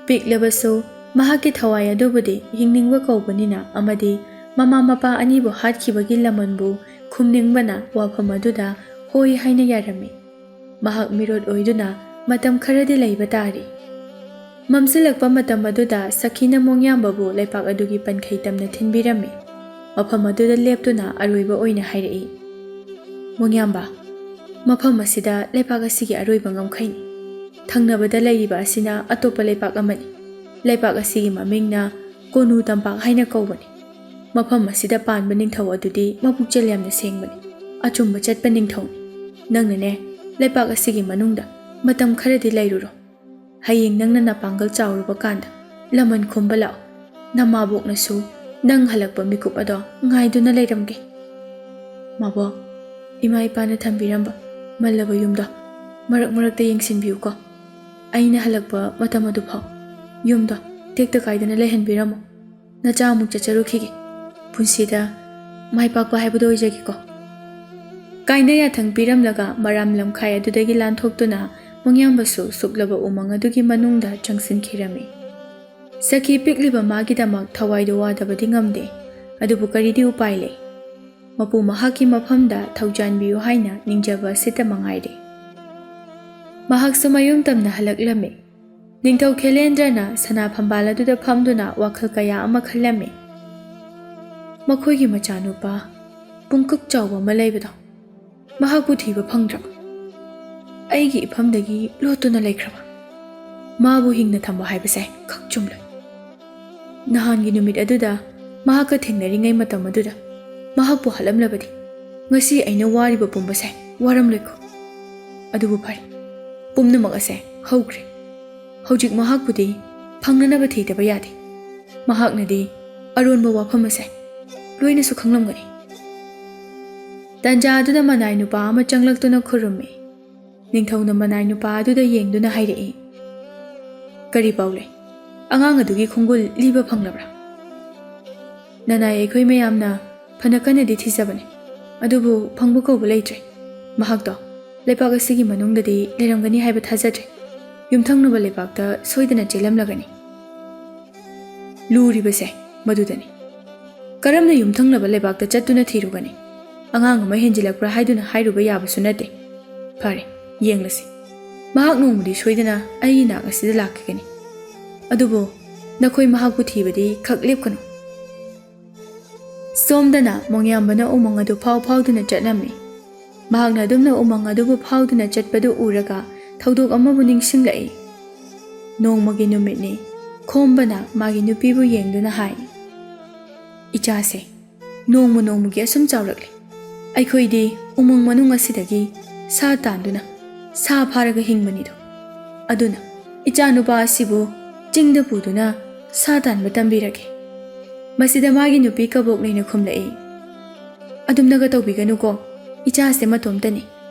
ꯄꯤꯛꯂꯕꯁꯨ ꯃꯍꯥꯛꯀꯤ ꯊꯋꯥꯏ ꯑꯗꯨꯕꯨꯗꯤ ꯍꯤꯡꯅꯤꯡꯕ ꯀꯧꯕꯅꯤꯅ ꯑꯃꯗꯤ ꯃꯃꯥ ꯃꯄꯥ ꯑꯅꯤꯕꯨ ꯍꯥꯠꯈꯤꯕꯒꯤ ꯂꯃꯟꯕꯨ ꯈꯨꯝꯅꯤꯡꯕꯅ ꯋꯥꯐꯝ ꯑꯗꯨꯗ ꯍꯣꯏ ꯍꯥꯏꯅ ꯌꯥꯔꯝꯃꯤ꯫ ꯃꯍꯥꯛ ꯃꯤꯔꯣꯠ ꯑꯣꯏꯗꯨꯅ ꯃꯇꯝ ꯈꯔꯗꯤ ꯂꯩꯕ ꯇꯥꯔꯤ꯫ ꯃꯝꯁꯤꯜꯂꯛꯄ ꯃꯇꯝ ꯑꯗꯨꯗ ꯁꯈꯤꯅ ꯃꯣꯡꯌꯥꯝꯕꯕꯨ ꯂꯩꯄꯥꯛ ꯑꯗꯨꯒꯤ ꯄꯟꯈꯩ ꯇꯝꯅ ꯊꯤꯟꯕꯤꯔꯝꯃꯤ꯫ ꯃꯐꯝ ꯑꯗꯨꯗ ꯂꯦꯞꯇꯨꯅ ꯑꯔꯣꯏꯕ ꯑꯣꯏꯅ ꯍꯥꯏꯔꯛꯏ, "ꯃꯣꯡꯌꯥꯝꯕ, ꯃꯐꯝ ꯑꯁꯤꯗ ꯂꯩꯄꯥꯛ ꯑꯁꯤꯒꯤ ꯑꯔꯣꯏꯕ ꯉꯝꯈꯩꯅꯤ꯫ ꯊꯪꯅꯕꯗ ꯂꯩꯔꯤꯕ ꯑꯁꯤꯅ ꯑꯇꯣꯞꯄ ꯂꯩꯄꯥꯛ ꯑꯃꯅꯤ꯫ ꯂꯩꯄꯥꯛ ꯑꯁꯤꯒꯤ ꯃꯃꯤꯡꯅ ꯀꯣꯅꯨ ꯇꯝꯄꯥꯛ ꯍꯥꯏꯅ ꯀꯧꯕꯅꯤ꯫ ꯃꯐꯝ ꯑꯁꯤꯗ ꯄꯥꯟꯕ ꯅꯤꯡꯊꯧ ꯑꯗꯨꯗꯤ ꯃꯄꯨꯛꯆꯦꯜ ꯌꯥꯝꯅ ꯁꯦꯡꯕꯅꯤ, ꯑꯆꯨꯝꯕ ꯆꯠꯄ ꯅꯤꯡꯊꯧꯅꯤ꯫ ꯅꯪꯅꯅꯦ, ꯂꯩꯄꯥꯛ ꯑꯁꯤꯒꯤ ꯃꯅꯨꯡꯗ ꯃꯇꯝ ꯈꯔꯗꯤ ꯂꯩꯔꯨꯔꯣ꯫ ꯍꯌꯦꯡ ꯅꯪꯅ ꯅꯄꯥꯡꯒꯜ ꯆꯥꯎꯔꯨꯕ ꯀꯥꯟꯗ ꯂꯃꯟ ꯈꯨꯝꯕ ꯂꯥꯛꯑꯣ꯫ ꯅꯃꯥꯕꯣꯛꯅꯁꯨ ꯅꯪ ꯍꯜꯂꯛꯄ ꯃꯤꯀꯨꯞ ꯑꯗꯣ ꯉꯥꯏꯗꯨꯅ ꯂꯩꯔꯝꯒꯦ꯫" "ꯃꯥꯕꯣꯛ, ꯏꯃꯥ ꯏꯄꯥꯅ ꯊꯝꯕꯤꯔꯝꯕ ꯃꯜꯂꯕ ꯌꯨꯝꯗꯣ ꯃꯔꯛ ꯃꯔꯛꯇ ꯌꯦꯡꯁꯤꯟꯕꯤꯌꯨꯀꯣ꯫ ꯑꯩꯅ ꯍꯜꯂꯛꯄ ꯃꯇꯝ ꯑꯗꯨꯐꯥꯎ ꯌꯨꯝꯗꯣ ꯇꯦꯛꯇ ꯀꯥꯏꯗꯅ ꯂꯩꯍꯟꯕꯤꯔꯝꯃꯨ꯫ ꯅꯆꯥ ꯑꯃꯨꯛ ꯆꯠꯆꯔꯨꯈꯤꯒꯦ꯫ ꯄꯨꯟꯁꯤꯗ ꯃꯥꯏ ꯄꯥꯛꯄ ꯍꯥꯏꯕꯗꯣ ꯑꯣꯏꯖꯒꯦꯀꯣ꯫" ꯀꯥꯏꯅ ꯌꯥꯊꯪ ꯄꯤꯔꯝꯂꯒ ꯃꯔꯥꯝ ꯂꯝꯈꯥꯏ ꯑꯗꯨꯗꯒꯤ ꯂꯥꯟꯊꯣꯛꯇꯨꯅ ꯃꯣꯡꯌꯥꯝꯕꯁꯨ ꯁꯨꯛꯂꯕ ꯎꯃꯪ ꯑꯗꯨꯒꯤ ꯃꯅꯨꯡꯗ ꯆꯪꯁꯤꯟꯈꯤꯔꯝꯃꯤ꯫ ꯁꯈꯤ ꯄꯤꯛꯂꯤꯕ ꯃꯥꯒꯤꯗꯃꯛ ꯊꯋꯥꯏꯗꯣ ꯋꯥꯗꯕꯗꯤ ꯉꯝꯗꯦ, ꯑꯗꯨꯕꯨ ꯀꯔꯤꯗꯤ ꯎꯄꯥꯏ ꯂꯩ? ꯃꯄꯨ ꯃꯍꯥꯛꯀꯤ ꯃꯐꯝꯗ ꯊꯧꯖꯥꯟꯕꯤꯌꯨ ꯍꯥꯏꯅ ꯅꯤꯡꯖꯕ ꯑꯁꯤꯇ ꯃꯉꯥꯏꯔꯦ꯫ ꯃꯍꯥꯛꯁꯨ ꯃꯌꯨꯝ ꯇꯝꯅ ꯍꯜꯂꯛꯂꯝꯃꯤ꯫ ꯅꯤꯡꯊꯧ ꯈꯦꯂꯦꯟꯗ꯭ꯔꯅ ꯁꯅꯥ ꯐꯝꯕꯥꯜ ꯑꯗꯨꯗ ꯐꯝꯗꯨꯅ ꯋꯥꯈꯜ ꯀꯌꯥ ꯑꯃ ꯈꯜꯂꯝꯃꯤ꯫ ꯃꯈꯣꯏꯒꯤ ꯃꯆꯥꯅꯨꯄꯥ ꯄꯨꯡꯀꯛ ꯆꯥꯎꯕ ꯑꯃ ꯂꯩꯕꯗꯣ ꯃꯍꯥꯛꯄꯨ ꯊꯤꯕ ꯐꯪꯗ꯭ꯔꯕ? ꯑꯩꯒꯤ ꯏꯐꯝꯗꯒꯤ ꯂꯣꯠꯇꯨꯅ ꯂꯩꯈ꯭ꯔꯕ? ꯃꯥꯕꯨ ꯍꯤꯡꯅ ꯊꯝꯕ ꯍꯥꯏꯕꯁꯦ ꯈꯛ ꯆꯨꯝꯂꯣꯏ꯫ ꯅꯍꯥꯟꯒꯤ ꯅꯨꯃꯤꯠ ꯑꯗꯨꯗ ꯃꯍꯥꯛꯀ ꯊꯦꯡꯅꯔꯤꯉꯩ ꯃꯇꯝ ꯑꯗꯨꯗ ꯃꯍꯥꯛꯄꯨ ꯍꯥꯠꯂꯝꯂꯕꯗꯤ ꯉꯁꯤ ꯑꯩꯅ ꯋꯥꯔꯤꯕ ꯄꯨꯝꯕꯁꯦ ꯋꯥꯔꯝꯂꯣꯏꯀꯣ꯫ ꯑꯗꯨꯕꯨ ꯐꯔꯦ, ꯄꯨꯝꯅꯃꯛ ꯑꯁꯦ ꯍꯧꯈ꯭ꯔꯦ꯫ ꯍꯧꯖꯤꯛ ꯃꯍꯥꯛꯄꯨꯗꯤ ꯐꯪꯅꯅꯕ ꯊꯤꯗꯕ ꯌꯥꯗꯦ꯫ ꯃꯍꯥꯛꯅꯗꯤ ꯑꯔꯣꯟꯕ ꯋꯥꯐꯝ ꯑꯁꯦ ꯂꯣꯏꯅꯁꯨ ꯈꯪꯂꯝꯒꯅꯤ꯫ ꯇꯟꯖꯥ ꯑꯗꯨꯗ ꯃꯅꯥꯏ ꯅꯨꯄꯥ ꯑꯃ ꯆꯪꯂꯛꯇꯨꯅ ꯈꯨꯔꯨꯝꯃꯤ꯫ ꯅꯤꯡꯊꯧꯅ ꯃꯅꯥꯏ ꯅꯨꯄꯥ ꯑꯗꯨꯗ ꯌꯦꯡꯗꯨꯅ ꯍꯥꯏꯔꯛꯏ, "ꯀꯔꯤ ꯄꯥꯎ ꯂꯩ? ꯑꯉꯥꯡ ꯑꯗꯨꯒꯤ ꯈꯣꯡꯒꯨꯜ ꯂꯤꯕ ꯐꯪꯂꯕ꯭ꯔꯥ?" "ꯅꯅꯥꯏ ꯑꯩꯈꯣꯏ ꯃꯌꯥꯝꯅ ꯐꯅ ꯀꯟꯅꯗꯤ ꯊꯤꯖꯕꯅꯤ, ꯑꯗꯨꯕꯨ ꯐꯪꯕ ꯀꯧꯕ ꯂꯩꯇ꯭ꯔꯦ꯫ ꯃꯍꯥꯛꯇꯣ ꯂꯩꯄꯥꯛ ꯑꯁꯤꯒꯤ ꯃꯅꯨꯡꯗꯗꯤ ꯂꯩꯔꯝꯒꯅꯤ ꯍꯥꯏꯕ ꯊꯥꯖꯗ꯭ꯔꯦ꯫ ꯌꯨꯝꯊꯪꯅꯕ ꯂꯩꯄꯥꯛꯇ ꯁꯣꯏꯗꯅ ꯆꯦꯜꯂꯝꯂꯒꯅꯤ꯫" ꯂꯨꯔꯤꯕꯁꯦ ꯃꯗꯨꯗꯅꯤ꯫ ꯀꯔꯝꯅ ꯌꯨꯝꯊꯪꯅꯕ ꯂꯩꯕꯥꯛꯇ ꯆꯠꯇꯨꯅ ꯊꯤꯔꯨꯒꯅꯤ? ꯑꯉꯥꯡ ꯑꯃ ꯍꯦꯟꯖꯤꯜꯂꯛꯄ꯭ꯔꯥ ꯍꯥꯏꯗꯨꯅ ꯍꯥꯏꯔꯨꯕ ꯌꯥꯕꯁꯨ ꯅꯠꯇꯦ꯫ ꯐꯔꯦ, ꯌꯦꯡꯂꯁꯤ꯫ ꯃꯍꯥꯛ ꯅꯣꯡꯃꯗꯤ ꯁꯣꯏꯗꯅ ꯑꯩꯒꯤ ꯅꯥꯛ ꯑꯁꯤꯗ ꯂꯥꯛꯈꯤꯒꯅꯤ꯫ ꯑꯗꯨꯕꯨ ꯅꯈꯣꯏ ꯃꯍꯥꯛꯄꯨ ꯊꯤꯕꯗꯤ ꯈꯛ ꯂꯦꯞꯀꯅꯨ꯫ ꯁꯣꯝꯗꯅ ꯃꯣꯡꯌꯥꯝꯕꯅ ꯎꯃꯪ ꯑꯗꯨ ꯐꯥꯎ ꯐꯥꯎꯗꯨꯅ ꯆꯠꯂꯝꯃꯤ꯫ ꯃꯍꯥꯛꯅ ꯑꯗꯨꯝꯅ ꯎꯃꯪ ꯑꯗꯨꯕꯨ ꯐꯥꯎꯗꯨꯅ ꯆꯠꯄꯗꯨ ꯎꯔꯒ ꯊꯧꯗꯣꯛ ꯑꯃꯕꯨ ꯅꯤꯡꯁꯤꯡꯂꯛꯏ꯫ ꯅꯣꯡꯃꯒꯤ ꯅꯨꯃꯤꯠꯅꯤ꯫ ꯈꯣꯝꯕꯅ ꯃꯥꯒꯤ ꯅꯨꯄꯤꯕꯨ ꯌꯦꯡꯗꯨꯅ ꯍꯥꯏ, "ꯏꯆꯥꯁꯦ ꯅꯣꯡꯃ ꯅꯣꯡꯃꯒꯤ ꯑꯁꯨꯝ ꯆꯥꯎꯔꯛꯂꯤ꯫ ꯑꯩꯈꯣꯏꯗꯤ ꯎꯃꯪ ꯃꯅꯨꯡ ꯑꯁꯤꯗꯒꯤ ꯁꯥ ꯇꯥꯟꯗꯨꯅ ꯁꯥ ꯐꯥꯔꯒ ꯍꯤꯡꯕꯅꯤꯗꯣ꯫ ꯑꯗꯨꯅ ꯏꯆꯥꯅꯨꯄꯥ ꯑꯁꯤꯕꯨ ꯆꯤꯡꯗ ꯄꯨꯗꯨꯅ ꯁꯥ ꯇꯥꯟꯕ ꯇꯝꯕꯤꯔꯒꯦ꯫" ꯃꯁꯤꯗ ꯃꯥꯒꯤ ꯅꯨꯄꯤ ꯀꯕꯣꯛ ꯂꯩꯅ ꯈꯨꯝꯂꯛꯏ, "ꯑꯗꯨꯝꯅꯒ ꯇꯧꯕꯤꯒꯅꯨꯀꯣ, ꯏꯆꯥꯁꯦ ꯃꯇꯣꯝꯇꯅꯤ꯫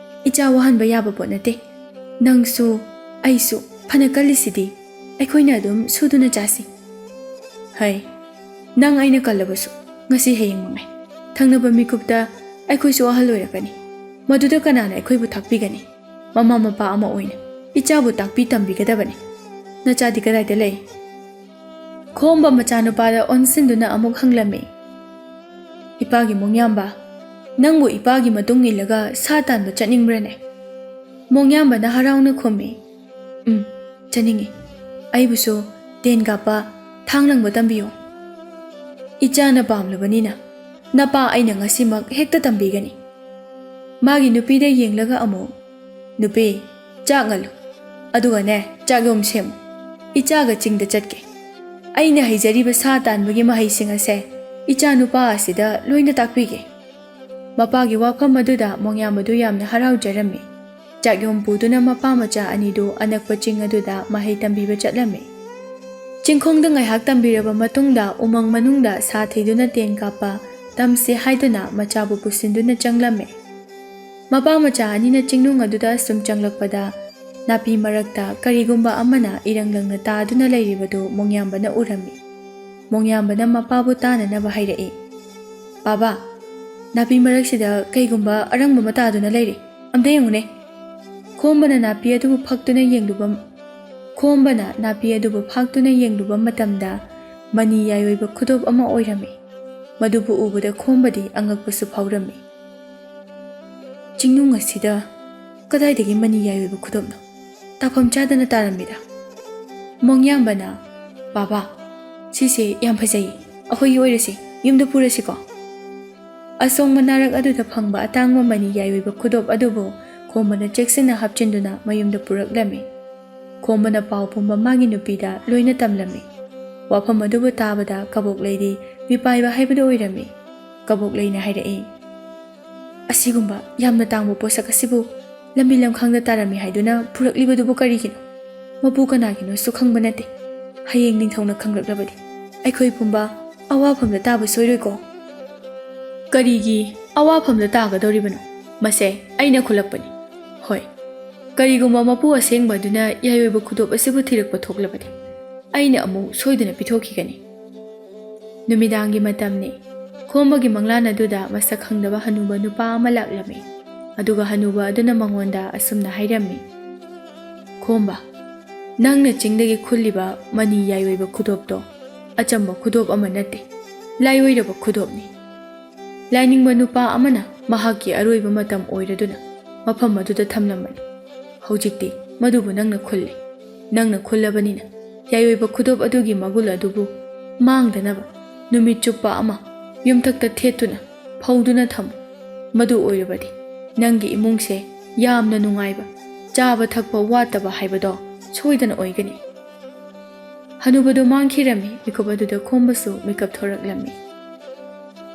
ꯏꯆꯥ ꯋꯥꯍꯟꯕ ꯌꯥꯕ ꯄꯣꯠ ꯅꯠꯇꯦ꯫ ꯅꯪꯁꯨ ꯑꯩꯁꯨ ꯐꯅ ꯀꯜꯂꯤꯁꯤꯗꯤ, ꯑꯩꯈꯣꯏꯅ ꯑꯗꯨꯝ ꯁꯨꯗꯨꯅ ꯆꯥꯁꯤ꯫" "ꯍꯩ, ꯅꯪ ꯑꯩꯅ ꯀꯜꯂꯕꯁꯨ ꯉꯁꯤ ꯍꯌꯦꯡ ꯃꯉꯥꯏ꯫ ꯊꯪꯅꯕ ꯃꯤꯀꯨꯞꯇ ꯑꯩꯈꯣꯏꯁꯨ ꯑꯍꯜ ꯑꯣꯏꯔꯛꯀꯅꯤ꯫ ꯃꯗꯨꯗ ꯀꯅꯥꯅ ꯑꯩꯈꯣꯏꯕꯨ ꯊꯥꯛꯄꯤꯒꯅꯤ? ꯃꯃꯥ ꯃꯄꯥ ꯑꯃ ꯑꯣꯏꯅ ꯏꯆꯥꯕꯨ ꯇꯥꯛꯄꯤ ꯇꯝꯕꯤꯒꯗꯕꯅꯤ꯫ ꯅꯆꯥꯗꯤ ꯀꯗꯥꯏꯗ ꯂꯩ?" ꯈꯣꯝꯕ ꯃꯆꯥꯅꯨꯄꯥꯗ ꯑꯣꯟꯁꯤꯟꯗꯨꯅ ꯑꯃꯨꯛ ꯍꯪꯂꯝꯃꯤ, "ꯏꯄꯥꯒꯤ ꯃꯣꯡꯌꯥꯝꯕ, ꯅꯪꯕꯨ ꯏꯄꯥꯒꯤ ꯃꯇꯨꯡ ꯏꯜꯂꯒ ꯁꯥ ꯇꯥꯟꯕ ꯆꯠꯅꯤꯡꯕ꯭ꯔꯅꯦ?" ꯃꯣꯡꯌꯥꯝꯕꯅ ꯍꯔꯥꯎꯅ ꯈꯨꯝꯃꯤ, "ꯎꯝ, ꯆꯠꯅꯤꯡꯏ꯫ ꯑꯩꯕꯨꯁꯨ ꯇꯦꯟ ꯀꯥꯞꯄ, ꯊꯥꯡ ꯂꯪꯕ ꯇꯝꯕꯤꯌꯨ꯫ ꯏꯆꯥꯅ ꯄꯥꯝꯂꯕꯅꯤꯅ ꯅꯄꯥ ꯑꯩꯅ ꯉꯁꯤꯃꯛ ꯍꯦꯛꯇ ꯇꯝꯕꯤꯒꯅꯤ꯫" ꯃꯥꯒꯤ ꯅꯨꯄꯤꯗ ꯌꯦꯡꯂꯒ ꯑꯃꯨꯛ, "ꯅꯨꯄꯤ, ꯆꯥꯛ ꯉꯜꯂꯨ꯫ ꯑꯗꯨꯒꯅꯦ, ꯆꯥꯛ ꯌꯣꯝ ꯁꯦꯝꯃꯨ꯫ ꯏꯆꯥꯒ ꯆꯤꯡꯗ ꯆꯠꯀꯦ꯫ ꯑꯩꯅ ꯍꯩꯖꯔꯤꯕ ꯁꯥ ꯇꯥꯟꯕꯒꯤ ꯃꯍꯩꯁꯤꯡ ꯑꯁꯦ ꯏꯆꯥꯅꯨꯄꯥ ꯑꯁꯤꯗ ꯂꯣꯏꯅ ꯇꯥꯛꯄꯤꯒꯦ꯫ ꯃꯄꯥꯒꯤ ꯋꯥꯐꯝ ꯑꯗꯨꯗ ꯃꯣꯡꯌꯥꯝꯕꯗꯨ ꯌꯥꯝꯅ ꯍꯔꯥꯎꯖꯔꯝꯃꯤ꯫ ꯆꯥꯛꯌꯣꯝ ꯄꯨꯗꯨꯅ ꯃꯄꯥ ꯃꯆꯥ ꯑꯅꯤꯗꯨ ꯑꯅꯛꯄ ꯆꯤꯡ ꯑꯗꯨꯗ ꯃꯍꯩ ꯇꯝꯕꯤꯕ ꯆꯠꯂꯝꯃꯤ꯫ ꯆꯤꯡꯈꯣꯡꯗ ꯉꯥꯏꯍꯥꯛ ꯇꯝꯕꯤꯔꯕ ꯃꯇꯨꯡꯗ ꯎꯃꯪ ꯃꯅꯨꯡꯗ ꯁꯥ ꯊꯤꯗꯨꯅ ꯇꯦꯟ ꯀꯥꯞꯄ ꯇꯝꯁꯤ ꯍꯥꯏꯗꯨꯅ ꯃꯆꯥꯕꯨ ꯄꯨꯁꯤꯟꯗꯨꯅ ꯆꯪꯂꯝꯃꯤ꯫ ꯃꯄꯥ ꯃꯆꯥ ꯑꯅꯤꯅ ꯆꯤꯡꯅꯨꯡ ꯑꯗꯨꯗ ꯁꯨꯝ ꯆꯪꯂꯛꯄꯗ ꯅꯥꯄꯤ ꯃꯔꯛꯇ ꯀꯔꯤꯒꯨꯝꯕ ꯑꯃꯅ ꯏꯔꯪ ꯂꯪꯅ ꯇꯥꯗꯨꯅ ꯂꯩꯔꯤꯕꯗꯨ ꯃꯣꯡꯌꯥꯝꯕꯅ ꯎꯔꯝꯃꯤ꯫ ꯃꯣꯡꯌꯥꯝꯕꯅ ꯃꯄꯥꯕꯨ ꯇꯥꯅꯅꯕ ꯍꯥꯏꯔꯛꯏ, "ꯕꯥꯕꯥ, ꯅꯥꯄꯤ ꯃꯔꯛꯁꯤꯗ ꯀꯩꯒꯨꯝꯕ ꯑꯔꯪꯕ ꯑꯃ ꯇꯥꯗꯨꯅ ꯂꯩꯔꯦ꯫ ꯑꯝꯇ ꯌꯦꯡꯉꯨꯅꯦ꯫" ꯈꯣꯝꯕꯅ ꯅꯥꯄꯤ ꯑꯗꯨꯕꯨ ꯐꯛꯇꯨꯅ ꯌꯦꯡꯂꯨꯕ ꯈꯣꯝꯕꯅ ꯅꯥꯄꯤ ꯑꯗꯨꯕꯨ ꯐꯥꯛꯇꯨꯅ ꯌꯦꯡꯂꯨꯕ ꯃꯇꯝꯗ ꯃꯅꯤ ꯌꯥꯏꯑꯣꯏꯕ ꯈꯨꯗꯣꯞ ꯑꯃ ꯑꯣꯏꯔꯝꯃꯤ꯫ ꯃꯗꯨꯕꯨ ꯎꯕꯗ ꯈꯣꯝꯕꯗꯤ ꯑꯉꯛꯄꯁꯨ ꯐꯥꯎꯔꯝꯃꯤ꯫ "ꯆꯤꯡꯅꯨꯡ ꯑꯁꯤꯗ ꯀꯗꯥꯏꯗꯒꯤ ꯃꯅꯤ ꯌꯥꯏꯑꯣꯏꯕ ꯈꯨꯗꯣꯞꯅꯣ? ꯇꯥꯐꯝ ꯆꯥꯗꯅ ꯇꯥꯔꯝꯃꯤꯗ꯫" ꯃꯣꯡꯌꯥꯝꯕꯅ, "ꯕꯥꯕꯥ, ꯁꯤꯁꯦ ꯌꯥꯝ ꯐꯖꯩ꯫ ꯑꯩꯈꯣꯏꯒꯤ ꯑꯣꯏꯔꯁꯤ꯫ ꯌꯨꯝꯗ ꯄꯨꯔꯁꯤꯀꯣ?" ꯑꯁꯣꯡꯕ ꯅꯥꯔꯛ ꯑꯗꯨꯗ ꯐꯪꯕ ꯑꯇꯥꯡꯕ ꯃꯅꯤ ꯌꯥꯏꯑꯣꯏꯕ ꯈꯨꯗꯣꯞ ꯑꯗꯨꯕꯨ ꯈꯣꯝꯕꯅ ꯆꯦꯛꯁꯤꯟꯅ ꯍꯥꯞꯆꯤꯟꯗꯨꯅ ꯃꯌꯨꯝꯗ ꯄꯨꯔꯛꯂꯝꯃꯤ꯫ ꯈꯣꯝꯕꯅ ꯄꯥꯎ ꯄꯨꯝꯕ ꯃꯥꯒꯤ ꯅꯨꯄꯤꯗ ꯂꯣꯏꯅ ꯇꯝꯂꯝꯃꯤ꯫ ꯋꯥꯐꯝ ꯑꯗꯨꯕꯨ ꯇꯥꯕꯗ ꯀꯕꯣꯛꯂꯩꯗꯤ ꯃꯤꯄꯥꯏꯕ ꯍꯥꯏꯕꯗꯨ ꯑꯣꯏꯔꯝꯃꯤ꯫ ꯀꯕꯣꯛꯂꯩꯅ ꯍꯥꯏꯔꯛꯏ, "ꯑꯁꯤꯒꯨꯝꯕ ꯌꯥꯝꯅ ꯇꯥꯡꯕ ꯄꯣꯠꯁꯛ ꯑꯁꯤꯕꯨ ꯂꯝꯕꯤ ꯂꯝꯈꯥꯡꯗ ꯇꯥꯔꯝꯃꯤ ꯍꯥꯏꯗꯨꯅ ꯄꯨꯔꯛꯂꯤꯕꯗꯨꯕꯨ ꯀꯔꯤꯒꯤꯅꯣ? ꯃꯄꯨ ꯀꯅꯥꯒꯤꯅꯣꯁꯨ ꯈꯪꯕ ꯅꯠꯇꯦ꯫ ꯍꯌꯦꯡ ꯅꯤꯡꯊꯧꯅ ꯈꯪꯂꯛꯂꯕꯗꯤ ꯑꯩꯈꯣꯏ ꯄꯨꯝꯕ ꯑꯋꯥꯐꯝꯗ ꯇꯥꯕ ꯁꯣꯏꯔꯣꯏꯀꯣ?" "ꯀꯔꯤꯒꯤ ꯑꯋꯥꯐꯝꯗ ꯇꯥꯒꯗꯧꯔꯤꯕꯅꯣ? ꯃꯁꯦ ꯑꯩꯅ ꯈꯨꯜꯂꯛꯄꯅꯤ꯫ ꯍꯣꯏ, ꯀꯔꯤꯒꯨꯝꯕ ꯃꯄꯨ ꯑꯁꯦꯡꯕ ꯑꯗꯨꯅ ꯌꯥꯏꯑꯣꯏꯕ ꯈꯨꯗꯣꯞ ꯑꯁꯤꯕꯨ ꯊꯤꯔꯛꯄ ꯊꯣꯛꯂꯕꯗꯤ ꯑꯩꯅ ꯑꯃꯨꯛ ꯁꯣꯏꯗꯅ ꯄꯤꯊꯣꯛꯈꯤꯒꯅꯤ꯫" ꯅꯨꯃꯤꯗꯥꯡꯒꯤ ꯃꯇꯝꯅꯤ꯫ ꯈꯣꯝꯕꯒꯤ ꯃꯪꯂꯥꯟ ꯑꯗꯨꯗ ꯃꯁꯛ ꯈꯪꯗꯕ ꯍꯅꯨꯕ ꯅꯨꯄꯥ ꯑꯃ ꯂꯥꯛꯂꯝꯃꯤ꯫ ꯑꯗꯨꯒ ꯍꯅꯨꯕ ꯑꯗꯨꯅ ꯃꯉꯣꯟꯗ ꯑꯁꯨꯝꯅ ꯍꯥꯏꯔꯝꯃꯤ, "ꯈꯣꯝꯕ, ꯅꯪꯅ ꯆꯤꯡꯗꯒꯤ ꯈꯨꯜꯂꯤꯕ ꯃꯅꯤ ꯌꯥꯏꯑꯣꯏꯕ ꯈꯨꯗꯣꯞꯇꯣ ꯑꯆꯝꯕ ꯈꯨꯗꯣꯞ ꯑꯃ ꯅꯠꯇꯦ, ꯂꯥꯏꯑꯣꯏꯔꯕ ꯈꯨꯗꯣꯞꯅꯤ꯫ ꯂꯥꯏꯅꯤꯡꯕ ꯅꯨꯄꯥ ꯑꯃꯅ ꯃꯍꯥꯛꯀꯤ ꯑꯔꯣꯏꯕ ꯃꯇꯝ ꯑꯣꯏꯔꯗꯨꯅ ꯃꯐꯝ ꯑꯗꯨꯗ ꯊꯝꯂꯝꯕꯅꯤ꯫ ꯍꯧꯖꯤꯛꯇꯤ ꯃꯗꯨꯕꯨ ꯅꯪꯅ ꯈꯨꯜꯂꯦ꯫ ꯅꯪꯅ ꯈꯨꯜꯂꯕꯅꯤꯅ ꯌꯥꯏꯑꯣꯏꯕ ꯈꯨꯗꯣꯞ ꯑꯗꯨꯒꯤ ꯃꯒꯨꯟ ꯑꯗꯨꯕꯨ ꯃꯥꯡꯗꯅꯕ ꯅꯨꯃꯤꯠ ꯆꯨꯞꯄ ꯑꯃ ꯌꯨꯝꯊꯛꯇ ꯊꯦꯠꯇꯨꯅ ꯐꯧꯗꯨꯅ ꯊꯝꯃꯨ꯫ ꯃꯗꯨ ꯑꯣꯏꯔꯕꯗꯤ ꯅꯪꯒꯤ ꯏꯃꯨꯡꯁꯦ ꯌꯥꯝꯅ ꯅꯨꯡꯉꯥꯏꯕ, ꯆꯥꯕ ꯊꯛꯄ ꯋꯥꯠꯇꯕ ꯍꯥꯏꯕꯗꯣ ꯁꯣꯏꯗꯅ ꯑꯣꯏꯒꯅꯤ꯫" ꯑꯅꯨꯕꯗꯣ ꯃꯥꯡꯈꯤꯔꯝꯃꯤ꯫ ꯃꯤꯀꯨꯞ ꯑꯗꯨꯗ ꯈꯣꯝꯕꯁꯨ ꯃꯤꯀꯞ ꯊꯣꯔꯛꯂꯝꯃꯤ꯫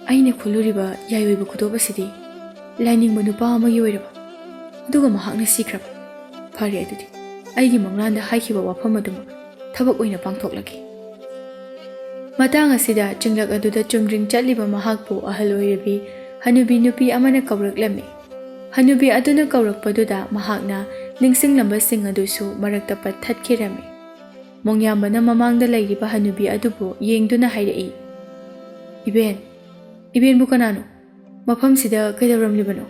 ꯑꯩꯅ ꯈꯨꯜꯂꯨꯔꯤꯕ ꯌꯥꯏꯑꯣꯏꯕ ꯈꯨꯗꯣꯞ ꯑꯁꯤꯗꯤ ꯂꯥꯏꯅꯤꯡꯕ ꯅꯨꯄꯥ ꯑꯃꯒꯤ ꯑꯣꯏꯔꯕ, ꯑꯗꯨꯒ ꯃꯍꯥꯛꯅ ꯁꯤꯈ꯭ꯔꯕ꯫ ꯐꯔꯦ ꯑꯗꯨꯗꯤ, ꯑꯩꯒꯤ ꯃꯪꯂꯥꯟꯗ ꯍꯥꯏꯈꯤꯕ ꯋꯥꯐꯝ ꯑꯗꯨꯃꯛ ꯊꯕꯛ ꯑꯣꯏꯅ ꯄꯥꯡꯊꯣꯛꯂꯒꯦ꯫ ꯃꯇꯥꯡ ꯑꯁꯤꯗ ꯆꯤꯡꯂꯛ ꯑꯗꯨꯗ ꯆꯨꯝꯗ꯭ꯔꯤꯡ ꯆꯠꯂꯤꯕ ꯃꯍꯥꯛꯄꯨ ꯑꯍꯜ ꯑꯣꯏꯔꯕꯤ ꯍꯅꯨꯕꯤ ꯅꯨꯄꯤ ꯑꯃꯅ ꯀꯧꯔꯛꯂꯝꯃꯤ꯫ ꯍꯅꯨꯕꯤ ꯑꯗꯨꯅ ꯀꯧꯔꯛꯄꯗꯨꯗ ꯃꯍꯥꯛꯅ ꯅꯤꯡꯁꯤꯡꯂꯝꯕꯁꯤꯡ ꯑꯗꯨꯁꯨ ꯃꯔꯛꯇ ꯄꯠ ꯊꯠꯈꯤꯔꯝꯃꯤ꯫ ꯃꯣꯡꯌꯥꯝꯕꯅ ꯃꯃꯥꯡꯗ ꯂꯩꯔꯤꯕ ꯍꯅꯨꯕꯤ ꯑꯗꯨꯕꯨ ꯌꯦꯡꯗꯨꯅ ꯍꯥꯏꯔꯛꯏ, "ꯏꯕꯦꯟ, ꯏꯕꯦꯟꯕꯨ ꯀꯅꯥꯅꯣ? ꯃꯐꯝꯁꯤꯗ ꯀꯩꯗꯧꯔꯝꯂꯤꯕꯅꯣ?"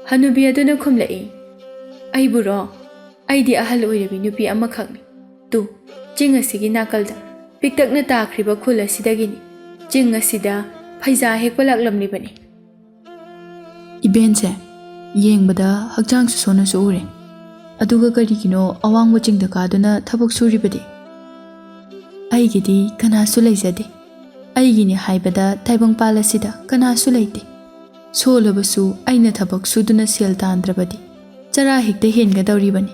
ꯍꯅꯨꯕꯤ ꯑꯗꯨꯅ ꯈꯨꯝꯂꯛꯏ, "ꯑꯩꯕꯨꯔꯣ? ꯑꯩꯗꯤ ꯑꯍꯜ ꯑꯣꯏꯔꯕꯤ ꯅꯨꯄꯤ ꯑꯃꯈꯛꯅꯤ꯫ ꯇꯨ, ꯆꯤꯡ ꯑꯁꯤꯒꯤ ꯅꯥꯀꯜꯗ ꯄꯤꯛꯇꯛꯅ ꯇꯥꯈ꯭ꯔꯤꯕ ꯈꯨꯜ ꯑꯁꯤꯗꯒꯤꯅꯤ꯫ ꯆꯤꯡ ꯑꯁꯤꯗ ꯐꯩꯖꯥ ꯍꯦꯛꯄ ꯂꯥꯛꯂꯝꯂꯤꯕꯅꯤ꯫" "ꯏꯕꯦꯟꯁꯦ ꯌꯦꯡꯕꯗ ꯍꯛꯆꯥꯡꯁꯨ ꯁꯣꯟꯅꯁꯨ ꯎꯔꯦ꯫ ꯑꯗꯨꯒ ꯀꯔꯤꯒꯤꯅꯣ ꯑꯋꯥꯡꯕ ꯆꯤꯡꯗ ꯀꯥꯗꯨꯅ ꯊꯕꯛ ꯁꯨꯔꯤꯕꯗꯤ?" "ꯑꯩꯒꯤꯗꯤ ꯀꯅꯥꯁꯨ ꯂꯩꯖꯗꯦ꯫ ꯑꯩꯒꯤꯅꯤ ꯍꯥꯏꯕꯗ ꯇꯥꯏꯕꯪꯄꯥꯜ ꯑꯁꯤꯗ ꯀꯅꯥꯁꯨ ꯂꯩꯇꯦ꯫ ꯁꯣꯜꯂꯕꯁꯨ ꯑꯩꯅ ꯊꯕꯛ ꯁꯨꯗꯨꯅ ꯁꯦꯜ ꯇꯥꯟꯗ꯭ꯔꯕꯗꯤ ꯆꯔꯥ ꯍꯦꯛꯇ ꯍꯦꯟꯒꯗꯧꯔꯤꯕꯅꯤ꯫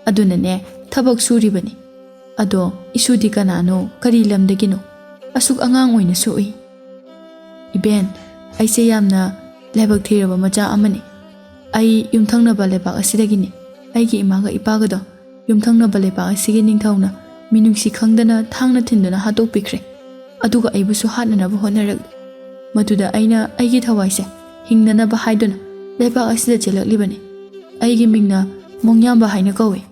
ꯑꯗꯨꯅꯅꯦ ꯊꯕꯛ ꯁꯨꯔꯤꯕꯅꯤ꯫ ꯑꯗꯣ ꯏꯁꯨꯗꯤ ꯀꯅꯥꯅꯣ, ꯀꯔꯤ ꯂꯝꯗꯒꯤꯅꯣ? ꯑꯁꯨꯛ ꯑꯉꯥꯡ ꯑꯣꯏꯅ ꯁꯣꯛꯏ꯫" "ꯏꯕꯦꯟ, ꯑꯩꯁꯦ ꯌꯥꯝꯅ ꯂꯥꯏꯕꯛ ꯊꯤꯔꯕ ꯃꯆꯥ ꯑꯃꯅꯤ꯫ ꯑꯩ ꯌꯨꯝꯊꯪꯅꯕ ꯂꯩꯕꯥꯛ ꯑꯁꯤꯗꯒꯤꯅꯤ꯫ ꯑꯩꯒꯤ ꯏꯃꯥꯒ ꯏꯄꯥꯒꯗꯣ ꯌꯨꯝꯊꯪꯅꯕ ꯂꯩꯕꯥꯛ ꯑꯁꯤꯒꯤ ꯅꯤꯡꯊꯧꯅ ꯃꯤꯅꯨꯡꯁꯤ ꯈꯪꯗꯅ ꯊꯥꯡꯅ ꯊꯤꯟꯗꯨꯅ ꯍꯥꯠꯇꯣꯛꯄꯤꯈ꯭ꯔꯦ꯫ ꯑꯗꯨꯒ ꯑꯩꯕꯨꯁꯨ ꯍꯥꯠꯅꯅꯕ ꯍꯣꯠꯅꯔꯛꯂꯤ꯫ ꯃꯗꯨꯗ ꯑꯩꯅ ꯑꯩꯒꯤ ꯊꯋꯥꯏꯁꯦ ꯍꯤꯡꯅꯅꯕ ꯍꯥꯏꯗꯨꯅ ꯂꯩꯕꯥꯛ ꯑꯁꯤꯗ ꯆꯦꯜꯂꯛꯂꯤꯕꯅꯤ꯫ ꯑꯩꯒꯤ ꯃꯤꯡꯅ ꯃꯣꯡꯌꯥꯝꯕ ꯍꯥꯏꯅ ꯀꯧꯏ꯫"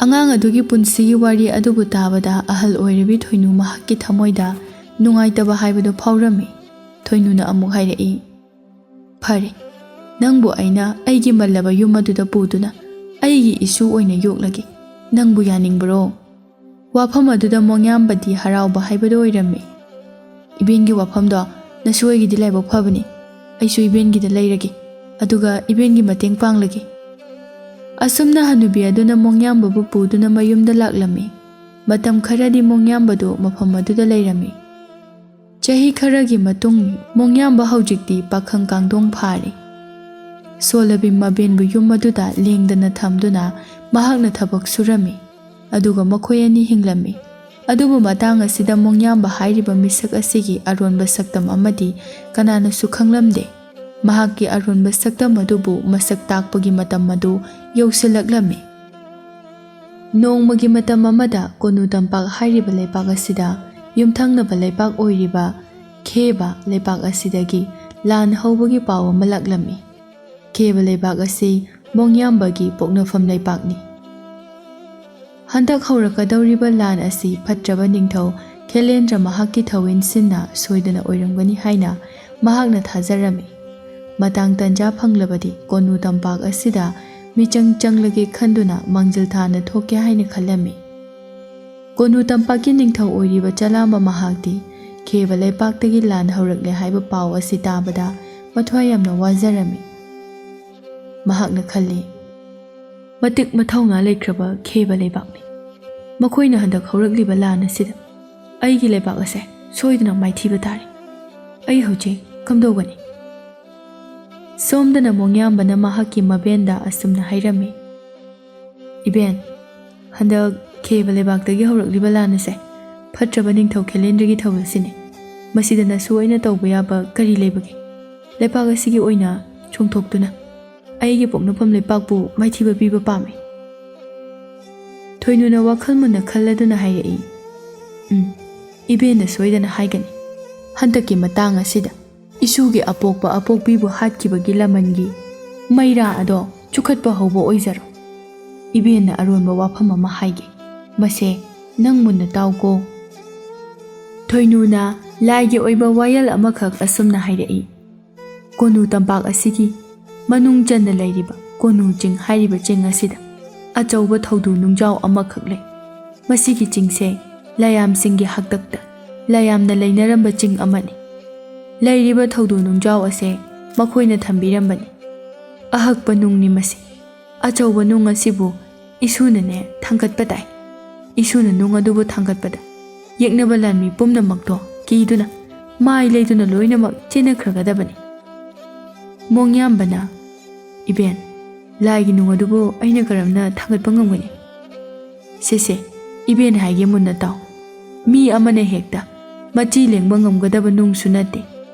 ꯑꯉꯥꯡ ꯑꯗꯨꯒꯤ ꯄꯨꯟꯁꯤꯒꯤ ꯋꯥꯔꯤ ꯑꯗꯨꯕꯨ ꯇꯥꯕꯗ ꯑꯍꯜ ꯑꯣꯏꯔꯕꯤ ꯊꯣꯏꯅꯨ ꯃꯍꯥꯛꯀꯤ ꯊꯃꯣꯏꯗ ꯅꯨꯡꯉꯥꯏꯇꯕ ꯍꯥꯏꯕꯗꯨ ꯐꯥꯎꯔꯝꯃꯤ꯫ ꯊꯣꯏꯅꯨꯅ ꯑꯃꯨꯛ ꯍꯥꯏꯔꯛꯏ, "ꯐꯔꯦ, ꯅꯪꯕꯨ ꯑꯩꯅ ꯑꯩꯒꯤ ꯃꯜꯂꯕ ꯌꯨꯝ ꯑꯗꯨꯗ ꯄꯨꯗꯨꯅ ꯑꯩꯒꯤ ꯏꯁꯨ ꯑꯣꯏꯅ ꯌꯣꯛꯂꯒꯦ꯫ ꯅꯪꯕꯨ ꯌꯥꯅꯤꯡꯕ꯭ꯔꯣ?" ꯋꯥꯐꯝ ꯑꯗꯨꯗ ꯃꯣꯡꯌꯥꯝꯕꯗꯤ ꯍꯔꯥꯎꯕ ꯍꯥꯏꯕꯗꯨ ꯑꯣꯏꯔꯝꯃꯤ꯫ "ꯏꯕꯦꯟꯒꯤ ꯋꯥꯐꯝꯗꯣ ꯅꯁꯨ ꯑꯩꯒꯤꯗꯤ ꯂꯥꯏꯕꯛ ꯐꯕꯅꯤ꯫ ꯑꯩꯁꯨ ꯏꯕꯦꯟꯒꯤꯗ ꯂꯩꯔꯒꯦ, ꯑꯗꯨꯒ ꯏꯕꯦꯟꯒꯤ ꯃꯇꯦꯡ ꯄꯥꯡꯂꯒꯦ꯫" ꯑꯁꯨꯝꯅ ꯍꯅꯨꯕꯤ ꯑꯗꯨꯅ ꯃꯣꯡꯌꯥꯝꯕꯕꯨ ꯄꯨꯗꯨꯅ ꯃꯌꯨꯝꯗ ꯂꯥꯛꯂꯝꯃꯤ꯫ ꯃꯇꯝ ꯈꯔꯗꯤ ꯃꯣꯡꯌꯥꯝꯕꯗꯨ ꯃꯐꯝ ꯑꯗꯨꯗ ꯂꯩꯔꯝꯃꯤ꯫ ꯆꯍꯤ ꯈꯔꯒꯤ ꯃꯇꯨꯡ ꯃꯣꯡꯌꯥꯝꯕ ꯍꯧꯖꯤꯛꯇꯤ ꯄꯥꯈꯪ ꯀꯥꯡꯗꯣꯡ ꯐꯥꯔꯦ꯫ ꯁꯣꯜꯂꯕꯤ ꯃꯕꯦꯟꯕꯨ ꯌꯨꯝ ꯑꯗꯨꯗ ꯂꯦꯡꯗꯅ ꯊꯝꯗꯨꯅ ꯃꯍꯥꯛꯅ ꯊꯕꯛ ꯁꯨꯔꯝꯃꯤ꯫ ꯑꯗꯨꯒ ꯃꯈꯣꯏ ꯑꯅꯤ ꯍꯤꯡꯂꯝꯃꯤ꯫ ꯑꯗꯨꯕꯨ ꯃꯇꯥꯡ ꯑꯁꯤꯗ ꯃꯣꯡꯌꯥꯝꯕ ꯍꯥꯏꯔꯤꯕ ꯃꯤꯁꯛ ꯑꯁꯤꯒꯤ ꯑꯔꯣꯟꯕ ꯁꯛꯇꯝ ꯑꯃꯗꯤ ꯀꯅꯥꯅꯁꯨ ꯈꯪꯂꯝꯗꯦ꯫ ꯃꯍꯥꯛꯀꯤ ꯑꯔꯣꯟꯕ ꯁꯛꯇꯝ ꯑꯗꯨꯕꯨ ꯃꯁꯛ ꯇꯥꯛꯄꯒꯤ ꯃꯇꯝ ꯑꯗꯨ ꯌꯧꯁꯤꯜꯂꯛꯂꯝꯃꯤ꯫ ꯅꯣꯡꯃꯒꯤ ꯃꯇꯝ ꯑꯃꯗ ꯀꯣꯅꯨ ꯇꯝꯄꯥꯛ ꯍꯥꯏꯔꯤꯕ ꯂꯩꯄꯥꯛ ꯑꯁꯤꯗ ꯌꯨꯝꯊꯪꯅꯕ ꯂꯩꯄꯥꯛ ꯑꯣꯏꯔꯤꯕ ꯈꯦꯕ ꯂꯩꯄꯥꯛ ꯑꯁꯤꯗꯒꯤ ꯂꯥꯟ ꯍꯧꯕꯒꯤ ꯄꯥꯎ ꯑꯃ ꯂꯥꯛꯂꯝꯃꯤ꯫ ꯈꯦꯕ ꯂꯩꯕꯥꯛ ꯑꯁꯤ ꯃꯣꯡꯌꯥꯝꯕꯒꯤ ꯄꯣꯛꯅꯐꯝ ꯂꯩꯄꯥꯛꯅꯤ꯫ ꯍꯟꯗꯛ ꯍꯧꯔꯛꯀꯗꯧꯔꯤꯕ ꯂꯥꯟ ꯑꯁꯤ ꯐꯠꯇ꯭ꯔꯕ ꯅꯤꯡꯊꯧ ꯈꯦꯂꯦꯟꯗ꯭ꯔ ꯃꯍꯥꯛꯀꯤ ꯊꯧꯋꯤꯟ ꯁꯤꯟꯅ ꯁꯣꯏꯗꯅ ꯑꯣꯏꯔꯝꯒꯅꯤ ꯍꯥꯏꯅ ꯃꯍꯥꯛꯅ ꯊꯥꯖꯔꯝꯃꯤ꯫ ꯃꯇꯥꯡ ꯇꯟꯖꯥ ꯐꯪꯂꯕꯗꯤ ꯀꯣꯅꯨ ꯇꯝꯄꯥꯛ ꯑꯁꯤꯗ ꯃꯤꯆꯪ ꯆꯪꯂꯒꯦ ꯈꯟꯗꯨꯅ ꯃꯥꯡꯖꯤꯜ ꯊꯥꯅ ꯊꯣꯛꯀꯦ ꯍꯥꯏꯅ ꯈꯜꯂꯝꯃꯤ꯫ ꯀꯣꯅꯨ ꯇꯝꯄꯥꯛꯀꯤ ꯅꯤꯡꯊꯧ ꯑꯣꯏꯔꯤꯕ ꯆꯂꯥꯝꯕ ꯃꯍꯥꯛꯇꯤ ꯈꯦꯕ ꯂꯩꯄꯥꯛꯇꯒꯤ ꯂꯥꯟ ꯍꯧꯔꯛꯂꯦ ꯍꯥꯏꯕ ꯄꯥꯎ ꯑꯁꯤ ꯇꯥꯕꯗ ꯃꯊ꯭ꯋꯥꯏ ꯌꯥꯝꯅ ꯋꯥꯖꯔꯝꯃꯤ꯫ ꯃꯍꯥꯛꯅ ꯈꯜꯂꯤ, "ꯃꯇꯤꯛ ꯃꯊꯧꯅꯥ ꯂꯩꯈ꯭ꯔꯕ ꯈꯦꯕ ꯂꯩꯕꯥꯛꯅꯤ꯫ ꯃꯈꯣꯏꯅ ꯍꯟꯗꯛ ꯍꯧꯔꯛꯂꯤꯕ ꯂꯥꯟ ꯑꯁꯤꯗ ꯑꯩꯒꯤ ꯂꯩꯕꯥꯛ ꯑꯁꯦ ꯁꯣꯏꯗꯅ ꯃꯥꯏꯊꯤꯕ ꯇꯥꯔꯦ꯫ ꯑꯩ ꯍꯧꯖꯤꯛ ꯀꯝꯗꯧꯒꯅꯤ?" ꯁꯣꯝꯗꯅ ꯃꯣꯡꯌꯥꯝꯕꯅ ꯃꯍꯥꯛꯀꯤ ꯃꯕꯦꯟꯗ ꯑꯁꯨꯝꯅ ꯍꯥꯏꯔꯝꯃꯤ, "ꯏꯕꯦꯟ, ꯍꯟꯗꯛ ꯈꯦꯕ ꯂꯩꯕꯥꯛꯇꯒꯤ ꯍꯧꯔꯛꯂꯤꯕ ꯂꯥꯟ ꯑꯁꯦ ꯐꯠꯇ꯭ꯔꯕ ꯅꯤꯡꯊꯧ ꯈꯦꯂꯦꯟꯗ꯭ꯔꯒꯤ ꯊꯧ ꯑꯁꯤꯅꯤ꯫ ꯃꯁꯤꯗ ꯅꯁꯨ ꯑꯩꯅ ꯇꯧꯕ ꯌꯥꯕ ꯀꯔꯤ ꯂꯩꯕꯒꯦ? ꯂꯩꯄꯥꯛ ꯑꯁꯤꯒꯤ ꯑꯣꯏꯅ ꯆꯣꯡꯊꯣꯛꯇꯨꯅ ꯑꯩꯒꯤ ꯄꯣꯛꯅꯐꯝ ꯂꯩꯄꯥꯛꯄꯨ ꯃꯥꯏꯊꯤꯕ ꯄꯤꯕ ꯄꯥꯝꯃꯤ꯫" ꯊꯣꯏꯅꯨꯅ ꯋꯥꯈꯜ ꯃꯨꯟꯅ ꯈꯜꯂꯗꯨꯅ ꯍꯥꯏꯔꯛꯏ, "ꯎꯝ, ꯏꯕꯦꯟꯅ ꯁꯣꯏꯗꯅ ꯍꯥꯏꯒꯅꯤ꯫ ꯍꯟꯗꯛꯀꯤ ꯃꯇꯥꯡ ꯑꯁꯤꯗ ꯏꯁꯨꯒꯤ ꯑꯄꯣꯛꯄ ꯑꯄꯣꯛꯄꯤꯕꯨ ꯍꯥꯠꯈꯤꯕꯒꯤ ꯂꯃꯟꯒꯤ ꯃꯩꯔꯥ ꯑꯗꯣ ꯆꯨꯈꯠꯄ ꯍꯧꯕ ꯑꯣꯏꯖꯔꯣ꯫ ꯏꯕꯦꯟꯅ ꯑꯔꯣꯟꯕ ꯋꯥꯐꯝ ꯑꯃ ꯍꯥꯏꯒꯦ꯫ ꯃꯁꯦ ꯅꯪ ꯃꯨꯟꯅ ꯇꯥꯎꯀꯣ꯫" ꯊꯣꯏꯅꯨꯅ ꯂꯥꯏꯒꯤ ꯑꯣꯏꯕ ꯋꯥꯌꯦꯜ ꯑꯃꯈꯛ ꯑꯁꯨꯝꯅ ꯍꯥꯏꯔꯛꯏ, "ꯀꯣꯅꯨ ꯇꯝꯄꯥꯛ ꯑꯁꯤꯒꯤ ꯃꯅꯨꯡ ꯆꯟꯅ ꯂꯩꯔꯤꯕ ꯀꯣꯅꯨ ꯆꯤꯡ ꯍꯥꯏꯔꯤꯕ ꯆꯤꯡ ꯑꯁꯤꯗ ꯑꯆꯧꯕ ꯊꯧꯗꯨ ꯅꯨꯡꯖꯥꯎ ꯑꯃꯈꯛ ꯂꯩ꯫ ꯃꯁꯤꯒꯤ ꯆꯤꯡꯁꯦ ꯂꯥꯏꯌꯥꯝꯁꯤꯡꯒꯤ ꯍꯥꯛꯇꯛꯇ ꯂꯥꯏꯌꯥꯝꯅ ꯂꯩꯅꯔꯝꯕ ꯆꯤꯡ ꯑꯃꯅꯤ꯫ ꯂꯩꯔꯤꯕ ꯊꯧꯗꯨ ꯅꯨꯡꯖꯥꯎ ꯑꯁꯦ ꯃꯈꯣꯏꯅ ꯊꯝꯕꯤꯔꯝꯕꯅꯤ꯫ ꯑꯍꯛꯄ ꯅꯨꯡꯅꯤ ꯃꯁꯤ꯫ ꯑꯆꯧꯕ ꯅꯨꯡ ꯑꯁꯤꯕꯨ ꯏꯁꯨꯅꯅꯦ ꯊꯥꯡꯒꯠꯄ ꯇꯥꯏ꯫ ꯏꯁꯨꯅ ꯅꯨꯡ ꯑꯗꯨꯕꯨ ꯊꯥꯡꯒꯠꯄꯗ ꯌꯦꯛꯅꯕ ꯂꯥꯟꯃꯤ ꯄꯨꯝꯅꯃꯛꯇꯣ ꯀꯤꯗꯨꯅ ꯃꯥꯏ ꯂꯩꯗꯨꯅ ꯂꯣꯏꯅꯃꯛ ꯆꯦꯟꯅꯈ꯭ꯔꯒꯗꯕꯅꯤ꯫" ꯃꯣꯡꯌꯥꯝꯕꯅ, "ꯏꯕꯦꯟ, ꯂꯥꯏꯒꯤ ꯅꯨꯡ ꯑꯗꯨꯕꯨ ꯑꯩꯅ ꯀꯔꯝꯅ ꯊꯥꯡꯒꯠꯄ ꯉꯝꯒꯅꯤ? "ꯁꯦꯁꯦ, ꯏꯕꯦꯟ ꯍꯥꯏꯒꯦ ꯃꯨꯟꯅ ꯇꯥꯎ꯫ ꯃꯤ ꯑꯃꯅ ꯍꯦꯛꯇ ꯃꯆꯤ ꯂꯦꯡꯕ ꯉꯝꯒꯗꯕ ꯅꯨꯡꯁꯨ ꯅꯠꯇꯦ꯫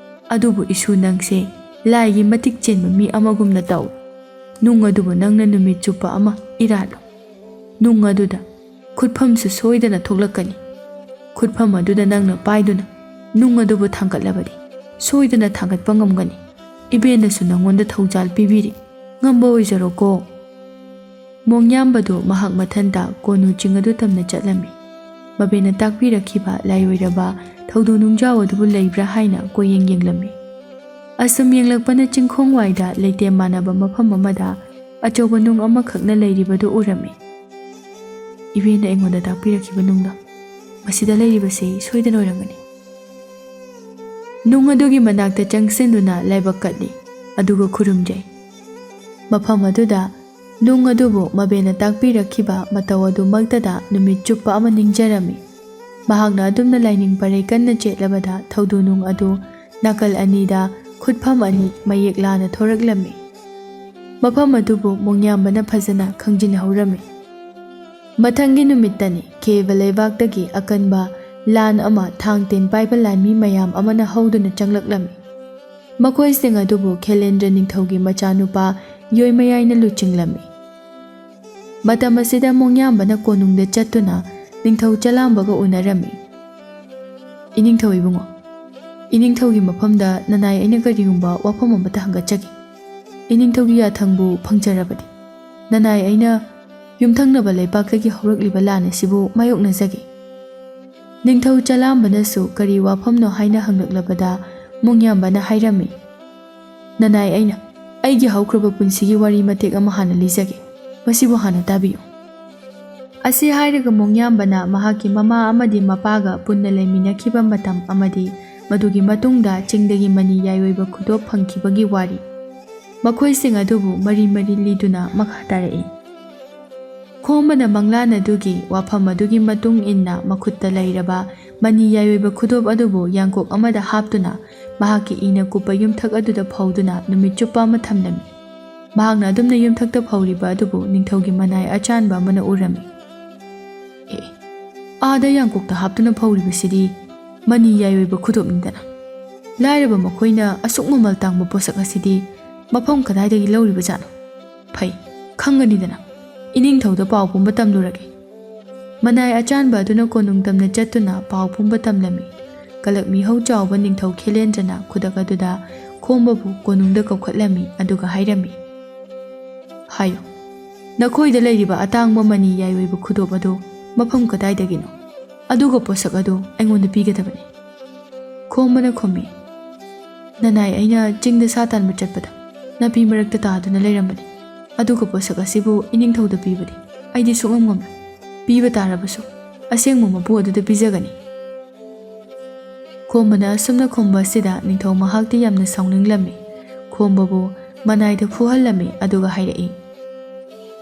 ꯑꯗꯨꯕꯨ ꯏꯁꯨ ꯅꯪꯁꯦ ꯂꯥꯏꯒꯤ ꯃꯇꯤꯛ ꯆꯦꯟꯕ ꯃꯤ ꯑꯃꯒꯨꯝꯅ ꯇꯧ꯫ ꯅꯨꯡ ꯑꯗꯨꯕꯨ ꯅꯪꯅ ꯅꯨꯃꯤꯠ ꯆꯨꯞꯄ ꯑꯃ ꯏꯔꯥꯠꯂꯨ꯫ ꯅꯨꯡ ꯑꯗꯨꯗ ꯈꯨꯠꯐꯝꯁꯨ ꯁꯣꯏꯗꯅ ꯊꯣꯛꯂꯛꯀꯅꯤ꯫ ꯈꯨꯠꯐꯝ ꯑꯗꯨꯗ ꯅꯪꯅ ꯄꯥꯏꯗꯨꯅ ꯅꯨꯡ ꯑꯗꯨꯕꯨ ꯊꯥꯡꯒꯠꯂꯕꯗꯤ ꯁꯣꯏꯗꯅ ꯊꯥꯡꯒꯠꯄ ꯉꯝꯒꯅꯤ꯫ ꯏꯕꯦꯟꯅꯁꯨ ꯅꯪꯉꯣꯟꯗ ꯊꯧꯖꯥꯜ ꯄꯤꯕꯤꯔꯤ꯫ ꯉꯝꯕ ꯑꯣꯏꯖꯔꯣꯀꯣ꯫" ꯃꯣꯡꯌꯥꯝꯕꯗꯨ ꯃꯍꯥꯛ ꯃꯊꯟꯇ ꯀꯣꯅꯨ ꯆꯤꯡ ꯑꯗꯨ ꯇꯝꯅ ꯆꯠꯂꯝꯃꯤ꯫ ꯃꯕꯦꯅ ꯇꯥꯛꯄꯤꯔꯛꯈꯤꯕ ꯂꯥꯏꯑꯣꯏꯔꯕ ꯊꯧꯗꯣ ꯅꯨꯡꯖꯥꯎ ꯑꯗꯨꯕꯨ ꯂꯩꯕ꯭ꯔꯥ ꯍꯥꯏꯅ ꯀꯣꯏꯌꯦꯡ ꯌꯦꯡꯂꯝꯃꯤ꯫ ꯑꯁꯨꯝ ꯌꯦꯡꯂꯛꯄꯅ ꯆꯤꯡꯈꯣꯡ ꯋꯥꯏꯗ ꯂꯩꯇꯦꯝ ꯃꯥꯟꯅꯕ ꯃꯐꯝ ꯑꯃꯗ ꯑꯆꯧꯕ ꯅꯨꯡ ꯑꯃꯈꯛꯅ ꯂꯩꯔꯤꯕꯗꯨ ꯎꯔꯝꯃꯤ꯫ "ꯏꯕꯦꯟꯅ ꯑꯩꯉꯣꯟꯗ ꯇꯥꯛꯄꯤꯔꯛꯈꯤꯕ ꯅꯨꯡꯗꯣ ꯃꯁꯤꯗ ꯂꯩꯔꯤꯕꯁꯤ ꯁꯣꯏꯗꯅ ꯑꯣꯏꯔꯝꯒꯅꯤ꯫" ꯅꯨꯡ ꯑꯗꯨꯒꯤ ꯃꯅꯥꯛꯇ ꯆꯪꯁꯤꯟꯗꯨꯅ ꯂꯥꯏꯕꯛ ꯀꯠꯂꯤ, ꯑꯗꯨꯒ ꯈꯨꯔꯨꯝꯖꯩ꯫ ꯃꯐꯝ ꯑꯗꯨꯗ ꯅꯨꯡ ꯑꯗꯨꯕꯨ ꯃꯕꯦꯅ ꯇꯥꯛꯄꯤꯔꯛꯈꯤꯕ ꯃꯇꯧ ꯑꯗꯨꯃꯛꯇꯗ ꯅꯨꯃꯤꯠ ꯆꯨꯞꯄ ꯑꯃ ꯅꯤꯡꯖꯔꯝꯃꯤ꯫ ꯃꯍꯥꯛꯅ ꯑꯗꯨꯝꯅ ꯂꯥꯏꯅꯤꯡ ꯄꯔꯩ ꯀꯟꯅ ꯆꯦꯠꯂꯕꯗ ꯊꯧꯗꯨ ꯅꯨꯡ ꯑꯗꯨ ꯅꯥꯀꯜ ꯑꯅꯤꯗ ꯈꯨꯠꯐꯝ ꯑꯅꯤ ꯃꯌꯦꯛ ꯂꯥꯅ ꯊꯣꯔꯛꯂꯝꯃꯤ꯫ ꯃꯐꯝ ꯑꯗꯨꯕꯨ ꯃꯣꯡꯌꯥꯝꯕꯅ ꯐꯖꯅ ꯈꯪꯖꯤꯟꯍꯧꯔꯝꯃꯤ꯫ ꯃꯊꯪꯒꯤ ꯅꯨꯃꯤꯠꯇꯅꯤ ꯈꯦꯕ ꯂꯩꯕꯥꯛꯇꯒꯤ ꯑꯀꯟꯕ ꯂꯥꯟ ꯑꯃ ꯊꯥꯡ ꯇꯦꯟ ꯄꯥꯏꯕ ꯂꯥꯟꯃꯤ ꯃꯌꯥꯝ ꯑꯃꯅ ꯍꯧꯗꯨꯅ ꯆꯪꯂꯛꯂꯝꯃꯤ꯫ ꯃꯈꯣꯏꯁꯤꯡ ꯑꯗꯨꯕꯨ ꯈꯦꯂꯦꯟꯗ꯭ꯔ ꯅꯤꯡꯊꯧꯒꯤ ꯃꯆꯥꯅꯨꯄꯥ ꯌꯣꯏꯃꯌꯥꯏꯅ ꯂꯨꯆꯤꯡꯂꯝꯃꯤ꯫ ꯃꯇꯝ ꯑꯁꯤꯗ ꯃꯣꯡꯌꯥꯝꯕꯅ ꯀꯣꯅꯨꯡꯗ ꯆꯠꯇꯨꯅ ꯅꯤꯡꯊꯧ ꯆꯂꯥꯝꯕꯒ ꯎꯅꯔꯝꯃꯤ꯫ "ꯏꯅꯤꯡꯊꯧ ꯏꯕꯨꯡꯉꯣ, ꯏꯅꯤꯡꯊꯧꯒꯤ ꯃꯐꯝꯗ ꯅꯅꯥꯏ ꯑꯩꯅ ꯀꯔꯤꯒꯨꯝꯕ ꯋꯥꯐꯝ ꯑꯃꯇ ꯍꯪꯒꯠꯆꯒꯦ꯫ ꯏꯅꯤꯡꯊꯧꯒꯤ ꯌꯥꯊꯪꯕꯨ ꯐꯪꯖꯔꯕꯗꯤ ꯅꯅꯥꯏ ꯑꯩꯅ ꯌꯨꯝꯊꯪꯅꯕ ꯂꯩꯕꯥꯛꯇꯒꯤ ꯍꯧꯔꯛꯂꯤꯕ ꯂꯥꯟ ꯑꯁꯤꯕꯨ ꯃꯥꯌꯣꯛꯅꯖꯒꯦ꯫" ꯅꯤꯡꯊꯧ ꯆꯂꯥꯝꯕꯅꯁꯨ ꯀꯔꯤ ꯋꯥꯐꯝꯅꯣ ꯍꯥꯏꯅ ꯍꯪꯂꯛꯂꯕꯗ ꯃꯣꯡꯌꯥꯝꯕꯅ ꯍꯥꯏꯔꯝꯃꯤ, "ꯅꯅꯥꯏ ꯑꯩꯅ ꯑꯩꯒꯤ ꯍꯧꯈ꯭ꯔꯕ ꯄꯨꯟꯁꯤꯒꯤ ꯋꯥꯔꯤ ꯃꯇꯦꯛ ꯑꯃ ꯍꯥꯟꯅ ꯂꯤꯖꯒꯦ꯫ ꯃꯁꯤꯕꯨ ꯍꯥꯟꯅ ꯇꯥꯕꯤꯌꯨ꯫" ꯑꯁꯤ ꯍꯥꯏꯔꯒ ꯃꯣꯡꯌꯥꯝꯕꯅ ꯃꯍꯥꯛꯀꯤ ꯃꯃꯥ ꯑꯃꯗꯤ ꯃꯄꯥꯒ ꯄꯨꯟꯅ ꯂꯩꯃꯤꯟꯅꯈꯤꯕ ꯃꯇꯝ ꯑꯃꯗꯤ ꯃꯗꯨꯒꯤ ꯃꯇꯨꯡꯗ ꯆꯤꯡꯗꯒꯤ ꯃꯅꯤ ꯌꯥꯏꯑꯣꯏꯕ ꯈꯨꯗꯣꯞ ꯐꯪꯈꯤꯕꯒꯤ ꯋꯥꯔꯤ, ꯃꯈꯣꯏꯁꯤꯡ ꯑꯗꯨꯕꯨ ꯃꯔꯤ ꯃꯔꯤ ꯂꯤꯗꯨꯅ ꯃꯈꯥ ꯇꯥꯔꯛꯏ꯫ ꯈꯣꯝꯕꯅ ꯃꯪꯂꯥꯟ ꯑꯗꯨꯒꯤ ꯋꯥꯐꯝ ꯑꯗꯨꯒꯤ ꯃꯇꯨꯡ ꯏꯟꯅ ꯃꯈꯨꯠꯇ ꯂꯩꯔꯕ ꯃꯅꯤ ꯌꯥꯏꯑꯣꯏꯕ ꯈꯨꯗꯣꯞ ꯑꯗꯨꯕꯨ ꯌꯥꯡꯀꯣꯛ ꯑꯃꯗ ꯍꯥꯞꯇꯨꯅ ꯃꯍꯥꯛꯀꯤ ꯏꯅ ꯀꯨꯞꯄ ꯌꯨꯝꯊꯛ ꯑꯗꯨꯗ ꯐꯧꯗꯨꯅ ꯅꯨꯃꯤꯠ ꯆꯨꯞꯄ ꯑꯃ ꯊꯝꯂꯝꯃꯤ꯫ ꯃꯍꯥꯛꯅ ꯑꯗꯨꯝꯅ ꯌꯨꯝꯊꯛꯇ ꯐꯧꯔꯤꯕ ꯑꯗꯨꯕꯨ ꯅꯤꯡꯊꯧꯒꯤ ꯃꯅꯥꯏ ꯑꯆꯥꯟꯕ ꯑꯃꯅ ꯎꯔꯝꯃꯤ꯫ ꯑꯥꯗ ꯌꯥꯡꯀꯣꯛꯇ ꯍꯥꯞꯇꯨꯅ ꯐꯧꯔꯤꯕꯁꯤꯗꯤ ꯃꯅꯤ ꯌꯥꯏ ꯑꯣꯏꯕ ꯈꯨꯗꯣꯞꯅꯤꯗꯅ꯫ ꯂꯥꯏꯔꯕ ꯃꯈꯣꯏꯅ ꯑꯁꯨꯛ ꯃꯃꯜ ꯇꯥꯡꯕ ꯄꯣꯠꯁꯛ ꯑꯁꯤꯗꯤ ꯃꯐꯝ ꯀꯗꯥꯏꯗꯒꯤ ꯂꯧꯔꯤꯕꯖꯥꯠꯅꯣ? ꯐꯩ, ꯈꯪꯒꯅꯤꯗꯅ꯫ ꯏꯅꯤꯡꯊꯧꯗ ꯄꯥꯎ ꯄꯨꯝꯕ ꯇꯝꯂꯨꯔꯒꯦ꯫ ꯃꯅꯥꯏ ꯑꯆꯥꯟꯕ ꯑꯗꯨꯅ ꯀꯣꯅꯨꯡ ꯇꯝꯅ ꯆꯠꯇꯨꯅ ꯄꯥꯎ ꯄꯨꯝꯕ ꯇꯝꯂꯝꯃꯤ꯫ ꯀꯂꯛ ꯃꯤꯍꯧ ꯆꯥꯎꯕ ꯅꯤꯡꯊꯧ ꯈꯦꯂꯦꯟꯗ꯭ꯔꯅ ꯈꯨꯗꯛ ꯑꯗꯨꯗ ꯈꯣꯝꯕꯕꯨ ꯀꯣꯅꯨꯡꯗ ꯀꯧꯈꯠꯂꯝꯃꯤ, ꯑꯗꯨꯒ ꯍꯥꯏꯔꯝꯃꯤ, "ꯍꯥꯏꯌꯨ, ꯅꯈꯣꯏꯗ ꯂꯩꯔꯤꯕ ꯑꯇꯥꯡꯕ ꯃꯅꯤ ꯌꯥꯏ ꯑꯣꯏꯕ ꯈꯨꯗꯣꯞ ꯑꯗꯨ ꯃꯐꯝ ꯀꯗꯥꯏꯗꯒꯤꯅꯣ? ꯑꯗꯨꯒ ꯄꯣꯠꯁꯛ ꯑꯗꯨ ꯑꯩꯉꯣꯟꯗ ꯄꯤꯒꯗꯕꯅꯤ꯫" ꯈꯣꯝꯕꯅ ꯈꯨꯝꯃꯤ, "ꯅꯅꯥꯏ, ꯑꯩꯅ ꯆꯤꯡꯗ ꯁꯥ ꯇꯥꯟꯕ ꯆꯠꯄꯗ ꯅꯥꯄꯤ ꯃꯔꯛꯇ ꯇꯥꯗꯨꯅ ꯂꯩꯔꯝꯕꯅꯤ꯫ ꯑꯗꯨꯒ ꯄꯣꯠꯁꯛ ꯑꯁꯤꯕꯨ ꯏꯅꯤꯡꯊꯧꯗ ꯄꯤꯕꯗꯤ ꯑꯩꯗꯤ ꯁꯨꯡꯉꯝ ꯉꯝꯂꯣꯏ꯫ ꯄꯤꯕ ꯇꯥꯔꯕꯁꯨ ꯑꯁꯦꯡꯕ ꯃꯄꯨ ꯑꯗꯨꯗ ꯄꯤꯖꯒꯅꯤ꯫" ꯈꯣꯝꯕꯅ ꯑꯁꯨꯝꯅ ꯈꯨꯝꯕ ꯑꯁꯤꯗ ꯅꯤꯡꯊꯧ ꯃꯍꯥꯛꯇꯤ ꯌꯥꯝꯅ ꯁꯥꯎꯅꯤꯡꯂꯝꯃꯤ꯫ ꯈꯣꯝꯕꯕꯨ ꯃꯅꯥꯏꯗ ꯐꯨꯍꯜꯂꯝꯃꯤ, ꯑꯗꯨꯒ ꯍꯥꯏꯔꯛꯏ,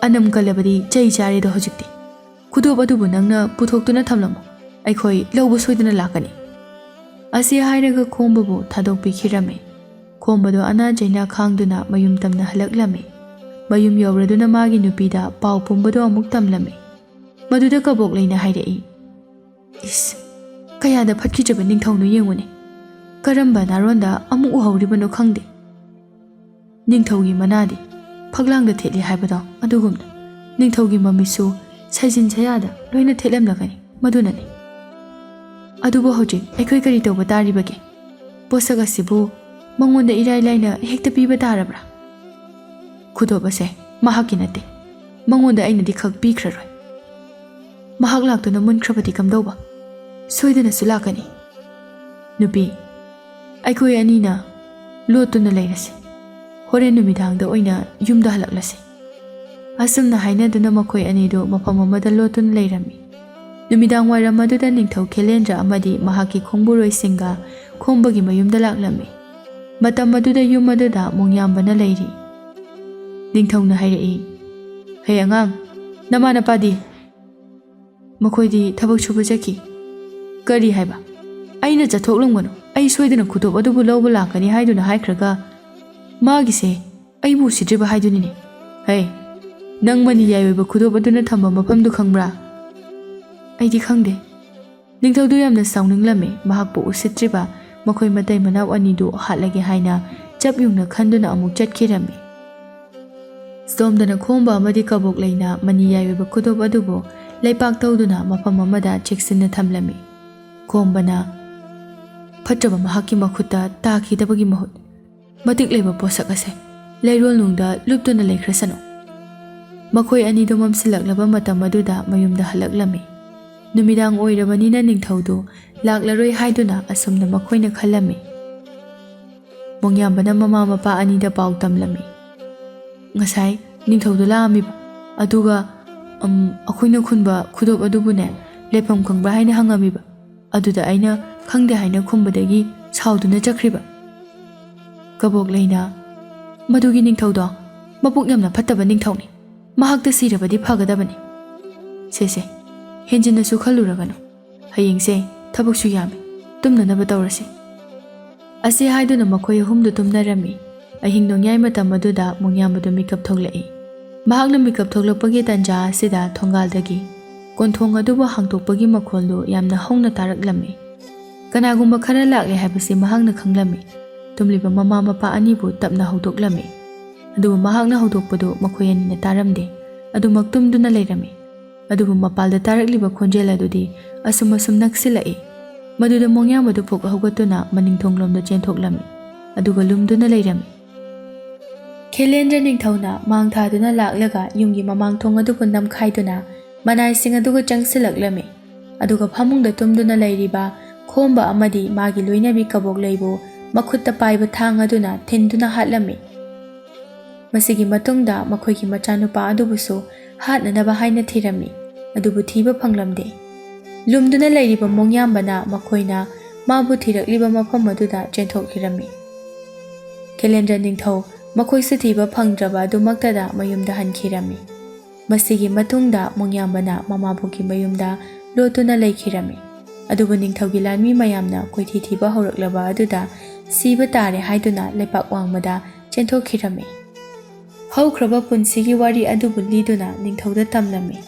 "ꯑꯅꯝ ꯀꯜꯂꯕꯗꯤ ꯆꯩ ꯆꯥꯔꯦꯗꯣ ꯍꯧꯖꯤꯛꯇꯤ꯫ ꯈꯨꯗꯣꯞ ꯑꯗꯨꯕꯨ ꯅꯪꯅ ꯄꯨꯊꯣꯛꯇꯨꯅ ꯊꯝꯂꯝꯃꯨ꯫ ꯑꯩꯈꯣꯏ ꯂꯧꯕ ꯁꯣꯏꯗꯅ ꯂꯥꯛꯀꯅꯤ꯫" ꯑꯁꯤ ꯍꯥꯏꯔꯒ ꯈꯣꯝꯕꯕꯨ ꯊꯥꯗꯣꯛꯄꯤꯈꯤꯔꯝꯃꯤ꯫ ꯈꯣꯝꯕꯗꯣ ꯑꯅꯥ ꯆꯩꯅꯥ ꯈꯥꯡꯗꯨꯅ ꯃꯌꯨꯝ ꯇꯝꯅ ꯍꯜꯂꯛꯂꯝꯃꯤ꯫ ꯃꯌꯨꯝ ꯌꯧꯔꯗꯨꯅ ꯃꯥꯒꯤ ꯅꯨꯄꯤꯗ ꯄꯥꯎ ꯄꯨꯝꯕꯗꯣ ꯑꯃꯨꯛ ꯇꯝꯂꯝꯃꯤ꯫ ꯃꯗꯨꯗ ꯀꯕꯣꯛ ꯂꯩꯅ ꯍꯥꯏꯔꯛꯏ, "ꯏꯁ, ꯀꯌꯥꯗ ꯐꯠꯈꯤꯗ꯭ꯔꯕ ꯅꯤꯡꯊꯧꯅꯣ ꯌꯦꯡꯉꯨꯅꯦ꯫ ꯀꯔꯝꯕ ꯅꯥꯔꯣꯟꯗ ꯑꯃꯨꯛ ꯎꯍꯧꯔꯤꯕꯅꯣ ꯈꯪꯗꯦ꯫ ꯅꯤꯡꯊꯧꯒꯤ ꯃꯅꯥꯗꯤ ꯐꯛꯂꯥꯡꯗ ꯊꯦꯠꯂꯤ ꯍꯥꯏꯕꯗꯣ ꯑꯗꯨꯒꯨꯝꯅ ꯅꯤꯡꯊꯧꯒꯤ ꯃꯃꯤꯠꯁꯨ ꯁꯩꯖꯤꯟ ꯁꯌꯥꯗ ꯂꯣꯏꯅ ꯊꯦꯠꯂꯝꯂꯒꯅꯤ꯫ ꯃꯗꯨꯅꯅꯤ꯫ ꯑꯗꯨꯕꯨ ꯍꯧꯖꯤꯛ ꯑꯩꯈꯣꯏ ꯀꯔꯤ ꯇꯧꯕ ꯇꯥꯔꯤꯕꯒꯦ? ꯄꯣꯠꯁꯛ ꯑꯁꯤꯕꯨ ꯃꯉꯣꯟꯗ ꯏꯔꯥꯏ ꯂꯥꯏꯅ ꯍꯦꯛꯇ ꯄꯤꯕ ꯇꯥꯔꯕ꯭ꯔꯥ? ꯈꯨꯗꯣꯞ ꯑꯁꯦ ꯃꯍꯥꯛꯀꯤ ꯅꯠꯇꯦ꯫ ꯃꯉꯣꯟꯗ ꯑꯩꯅꯗꯤ ꯈꯛ ꯄꯤꯈ꯭ꯔꯔꯣꯏ꯫ ꯃꯍꯥꯛ ꯂꯥꯛꯇꯨꯅ ꯃꯨꯟꯈ꯭ꯔꯕꯗꯤ ꯀꯝꯗꯧꯕ? ꯁꯣꯏꯗꯅꯁꯨ ꯂꯥꯛꯀꯅꯤ꯫ ꯅꯨꯄꯤ, ꯑꯩꯈꯣꯏ ꯑꯅꯤꯅ ꯂꯣꯠꯇꯨꯅ ꯂꯩꯔꯁꯤ꯫ ꯍꯣꯔꯦꯟ ꯅꯨꯃꯤꯗꯥꯡꯗ ꯑꯣꯏꯅ ꯌꯨꯝꯗ ꯍꯜꯂꯛꯂꯁꯤ꯫" ꯑꯁꯨꯝꯅ ꯍꯥꯏꯅꯗꯨꯅ ꯃꯈꯣꯏ ꯑꯅꯤꯗꯨ ꯃꯐꯝ ꯑꯃꯗ ꯂꯣꯠꯇꯨꯅ ꯂꯩꯔꯝꯃꯤ꯫ ꯅꯨꯃꯤꯗꯥꯡ ꯋꯥꯏꯔꯝ ꯑꯗꯨꯗ ꯅꯤꯡꯊꯧ ꯈꯦꯂꯦꯟꯗ꯭ꯔ ꯑꯃꯗꯤ ꯃꯍꯥꯛꯀꯤ ꯈꯣꯡꯕꯨꯔꯣꯏꯁꯤꯡꯒ ꯈꯣꯝꯕꯒꯤ ꯃꯌꯨꯝꯗ ꯂꯥꯛꯂꯝꯃꯤ꯫ ꯃꯇꯝ ꯑꯗꯨꯗ ꯌꯨꯝ ꯑꯗꯨꯗ ꯃꯣꯡꯌꯥꯝꯕꯅ ꯂꯩꯔꯤ꯫ ꯅꯤꯡꯊꯧꯅ ꯍꯥꯏꯔꯛꯏ, "ꯍꯦ ꯑꯉꯥꯡ, ꯅꯃꯥ ꯅꯄꯥꯗꯤ?" "ꯃꯈꯣꯏꯗꯤ ꯊꯕꯛ ꯁꯨꯕ ꯆꯠꯈꯤ꯫" "ꯀꯔꯤ ꯍꯥꯏꯕ? ꯑꯩꯅ ꯆꯠꯊꯣꯛꯂꯝꯒꯅꯨ, ꯑꯩ ꯁꯣꯏꯗꯅ ꯈꯨꯗꯣꯞ ꯑꯗꯨꯕꯨ ꯂꯧꯕ ꯂꯥꯛꯀꯅꯤ ꯍꯥꯏꯗꯨꯅ ꯍꯥꯏꯈ꯭ꯔꯒ, ꯃꯥꯒꯤꯁꯦ ꯑꯩꯕꯨ ꯎꯁꯤꯠꯇ꯭ꯔꯤꯕ ꯍꯥꯏꯗꯨꯅꯤꯅꯦ꯫ ꯍꯦ, ꯅꯪ ꯃꯅꯤ ꯌꯥꯏ ꯑꯣꯏꯕ ꯈꯨꯗꯣꯞ ꯑꯗꯨꯅ ꯊꯝꯕ ꯃꯐꯝꯗꯨ ꯈꯪꯕ꯭ꯔꯥ?" "ꯑꯩꯗꯤ ꯈꯪꯗꯦ꯫" ꯅꯤꯡꯊꯧꯗꯨ ꯌꯥꯝꯅ ꯁꯥꯎꯅꯤꯡꯂꯝꯃꯤ꯫ ꯃꯍꯥꯛꯄꯨ ꯎꯁꯤꯠꯇ꯭ꯔꯤꯕ ꯃꯈꯣꯏ ꯃꯇꯩ ꯃꯅꯥꯎ ꯑꯅꯤꯗꯨ ꯍꯥꯠꯂꯒꯦ ꯍꯥꯏꯅ ꯆꯞ ꯌꯨꯡꯅ ꯈꯟꯗꯨꯅ ꯑꯃꯨꯛ ꯆꯠꯈꯤꯔꯝꯃꯤ꯫ ꯁꯣꯝꯗꯅ ꯈꯣꯝꯕ ꯑꯃꯗꯤ ꯀꯕꯣꯛ ꯂꯩꯅ ꯃꯅꯤ ꯌꯥꯏ ꯑꯣꯏꯕ ꯈꯨꯗꯣꯞ ꯑꯗꯨꯕꯨ ꯂꯩꯄꯥꯛ ꯇꯧꯗꯨꯅ ꯃꯐꯝ ꯑꯃꯗ ꯆꯦꯛꯁꯤꯟꯅ ꯊꯝꯂꯝꯃꯤ꯫ ꯈꯣꯝꯕꯅ, "ꯐꯠꯇ꯭ꯔꯕ ꯃꯍꯥꯛꯀꯤ ꯃꯈꯨꯠꯇ ꯇꯥꯈꯤꯗꯕꯒꯤ ꯃꯍꯨꯠ, ꯃꯇꯤꯛ ꯂꯩꯕ ꯄꯣꯠꯁꯛ ꯑꯁꯦ ꯂꯩꯔꯣꯜ ꯅꯨꯡꯗ ꯂꯨꯞꯇꯨꯅ ꯂꯩꯈ꯭ꯔꯁꯅꯨ꯫" ꯃꯈꯣꯏ ꯑꯅꯤꯗꯨ ꯃꯝꯁꯤꯜꯂꯛꯂꯕ ꯃꯇꯝ ꯑꯗꯨꯗ ꯃꯌꯨꯝꯗ ꯍꯜꯂꯛꯂꯝꯃꯤ꯫ ꯅꯨꯃꯤꯗꯥꯡ ꯑꯣꯏꯔꯕꯅꯤꯅ ꯅꯤꯡꯊꯧꯗꯨ ꯂꯥꯛꯂꯔꯣꯏ ꯍꯥꯏꯗꯨꯅ ꯑꯁꯨꯝꯅ ꯃꯈꯣꯏꯅ ꯈꯜꯂꯝꯃꯤ꯫ ꯃꯣꯡꯌꯥꯝꯕꯅ ꯃꯃꯥ ꯃꯄꯥ ꯑꯅꯤꯗ ꯄꯥꯎ ꯇꯝꯂꯝꯃꯤ꯫ "ꯉꯁꯥꯏ ꯅꯤꯡꯊꯧꯗꯣ ꯂꯥꯛꯑꯝꯃꯤꯕ, ꯑꯗꯨꯒ, ꯎꯝ, ꯑꯩꯈꯣꯏꯅ ꯈꯨꯟꯕ ꯈꯨꯗꯣꯞ ꯑꯗꯨꯕꯨꯅꯦ, ꯂꯩꯐꯝ ꯈꯪꯕ꯭ꯔꯥ ꯍꯥꯏꯅ ꯍꯪꯉꯝꯃꯤꯕ꯫ ꯑꯗꯨꯗ ꯑꯩꯅ ꯈꯪꯗꯦ ꯍꯥꯏꯅ ꯈꯨꯝꯕꯗꯒꯤ ꯁꯥꯎꯗꯨꯅ ꯆꯠꯈ꯭ꯔꯤꯕ꯫" ꯀꯕꯣꯛ ꯂꯩꯅ, "ꯃꯗꯨꯒꯤ ꯅꯤꯡꯊꯧꯗꯣ ꯃꯄꯨꯛ ꯌꯥꯝꯅ ꯐꯠꯇꯕ ꯅꯤꯡꯊꯧꯅꯤ꯫ ꯃꯍꯥꯛꯇ ꯁꯤꯔꯕꯗꯤ ꯐꯒꯗꯕꯅꯤ꯫ ꯁꯦ, ꯁꯦ, ꯍꯦꯟꯖꯤꯟꯅꯁꯨ ꯈꯜꯂꯨꯔꯒꯅꯨ꯫ ꯍꯌꯦꯡꯁꯦ ꯊꯕꯛꯁꯨ ꯌꯥꯝꯃꯤ, ꯇꯨꯝꯅꯅꯕ ꯇꯧꯔꯁꯤ꯫" ꯑꯁꯤ ꯍꯥꯏꯗꯨꯅ ꯃꯈꯣꯏ ꯑꯍꯨꯝꯗꯨ ꯇꯨꯝꯅꯔꯝꯃꯤ꯫ ꯑꯍꯤꯡ ꯅꯣꯡꯌꯥꯏ ꯃꯇꯝ ꯑꯗꯨꯗ ꯃꯣꯡꯌꯥꯝꯕꯗꯨ ꯃꯤꯀꯞ ꯊꯣꯛꯂꯛꯏ꯫ ꯃꯍꯥꯛꯅ ꯃꯤꯀꯞ ꯊꯣꯛꯂꯛꯄꯒꯤ ꯇꯥꯟꯖꯥ ꯑꯁꯤꯗ ꯊꯣꯡꯒꯥꯜꯗꯒꯤ ꯀꯣꯟꯊꯣꯡ ꯑꯗꯨꯕꯨ ꯍꯥꯡꯗꯣꯛꯄꯒꯤ ꯃꯈꯣꯜꯗꯨ ꯌꯥꯝꯅ ꯍꯧꯅ ꯇꯥꯔꯛꯂꯝꯃꯤ꯫ ꯀꯅꯥꯒꯨꯝꯕ ꯈꯔ ꯂꯥꯛꯂꯦ ꯍꯥꯏꯕꯁꯤ ꯃꯍꯥꯛꯅ ꯈꯪꯂꯝꯃꯤ꯫ ꯇꯨꯝꯂꯤꯕ ꯃꯃꯥ ꯃꯄꯥ ꯑꯅꯤꯕꯨ ꯇꯞꯅ ꯍꯧꯗꯣꯛꯂꯝꯃꯤ꯫ ꯑꯗꯨꯕꯨ ꯃꯍꯥꯛꯅ ꯍꯧꯗꯣꯛꯄꯗꯨ ꯃꯈꯣꯏ ꯑꯅꯤꯅ ꯇꯥꯔꯝꯗꯦ꯫ ꯑꯗꯨꯃꯛ ꯇꯨꯝꯗꯨꯅ ꯂꯩꯔꯝꯃꯤ꯫ ꯑꯗꯨꯕꯨ ꯃꯄꯥꯜꯗ ꯇꯥꯔꯛꯂꯤꯕ ꯈꯣꯟꯖꯦꯜ ꯑꯗꯨꯗꯤ ꯑꯁꯨꯝ ꯑꯁꯨꯝ ꯅꯛꯁꯤꯜꯂꯛꯏ꯫ ꯃꯗꯨꯗ ꯃꯣꯡꯌꯥꯝꯕꯗꯨ ꯐꯨꯛ ꯍꯧꯒꯠꯇꯨꯅ ꯃꯅꯤꯡ ꯊꯣꯡꯂꯣꯝꯗ ꯆꯦꯟꯊꯣꯛꯂꯝꯃꯤ꯫ ꯑꯗꯨꯒ ꯂꯨꯝꯗꯨꯅ ꯂꯩꯔꯝꯃꯤ꯫ ꯈꯦꯂꯦꯟꯗ꯭ꯔ ꯅꯤꯡꯊꯧꯅ ꯃꯥꯡ ꯊꯥꯗꯨꯅ ꯂꯥꯛꯂꯒ ꯌꯨꯝꯒꯤ ꯃꯃꯥꯡ ꯊꯣꯡ ꯑꯗꯨꯕꯨ ꯅꯝꯈꯥꯏꯗꯨꯅ ꯃꯅꯥꯏꯁꯤꯡ ꯑꯗꯨꯒ ꯆꯪꯁꯤꯜꯂꯛꯂꯝꯃꯤ꯫ ꯑꯗꯨꯒ ꯐꯃꯨꯡꯗ ꯇꯨꯝꯗꯨꯅ ꯂꯩꯔꯤꯕ ꯈꯣꯝꯕ ꯑꯃꯗꯤ ꯃꯥꯒꯤ ꯂꯣꯏꯅꯕꯤ ꯀꯕꯣꯛ ꯂꯩꯕꯨ ꯃꯈꯨꯠꯇ ꯄꯥꯏꯕ ꯊꯥꯡ ꯑꯗꯨꯅ ꯊꯤꯟꯗꯨꯅ ꯍꯥꯠꯂꯝꯃꯤ꯫ ꯃꯁꯤꯒꯤ ꯃꯇꯨꯡꯗ ꯃꯈꯣꯏꯒꯤ ꯃꯆꯥꯅꯨꯄꯥ ꯑꯗꯨꯕꯨꯁꯨ ꯍꯥꯠꯅꯅꯕ ꯍꯥꯏꯅ ꯊꯤꯔꯝꯃꯤ, ꯑꯗꯨꯕꯨ ꯊꯤꯕ ꯐꯪꯂꯝꯗꯦ꯫ ꯂꯨꯝꯗꯨꯅ ꯂꯩꯔꯤꯕ ꯃꯣꯡꯌꯥꯝꯕꯅ ꯃꯈꯣꯏꯅ ꯃꯥꯕꯨ ꯊꯤꯔꯛꯂꯤꯕ ꯃꯐꯝ ꯑꯗꯨꯗ ꯆꯦꯟꯊꯣꯛꯈꯤꯔꯝꯃꯤ꯫ ꯈꯦꯂꯦꯟꯗ꯭ꯔ ꯅꯤꯡꯊꯧ ꯃꯈꯣꯏꯁꯨ ꯊꯤꯕ ꯐꯪꯗ꯭ꯔꯕ ꯑꯗꯨꯃꯛꯇꯗ ꯃꯌꯨꯝꯗ ꯍꯟꯈꯤꯔꯝꯃꯤ꯫ ꯃꯁꯤꯒꯤ ꯃꯇꯨꯡꯗ ꯃꯣꯡꯌꯥꯝꯕꯅ ꯃꯃꯥꯕꯨꯒꯤ ꯃꯌꯨꯝꯗ ꯂꯣꯠꯇꯨꯅ ꯂꯩꯈꯤꯔꯝꯃꯤ꯫ ꯑꯗꯨꯕꯨ ꯅꯤꯡꯊꯧꯒꯤ ꯂꯥꯟꯃꯤ ꯃꯌꯥꯝꯅ ꯀꯣꯏꯊꯤ ꯊꯤꯕ ꯍꯧꯔꯛꯂꯕ ꯑꯗꯨꯗ ꯁꯤꯕ ꯇꯥꯔꯦ ꯍꯥꯏꯗꯨꯅ ꯂꯩꯄꯥꯛ ꯋꯥꯡꯃꯗ ꯆꯦꯟꯊꯣꯛꯈꯤꯔꯝꯃꯤ꯫ ꯍꯧꯈ꯭ꯔꯕ ꯄꯨꯟꯁꯤꯒꯤ ꯋꯥꯔꯤ ꯑꯗꯨꯕꯨ ꯂꯤꯗꯨꯅ ꯅꯤꯡꯊꯧꯗ ꯇꯝꯂꯝꯃꯤ꯫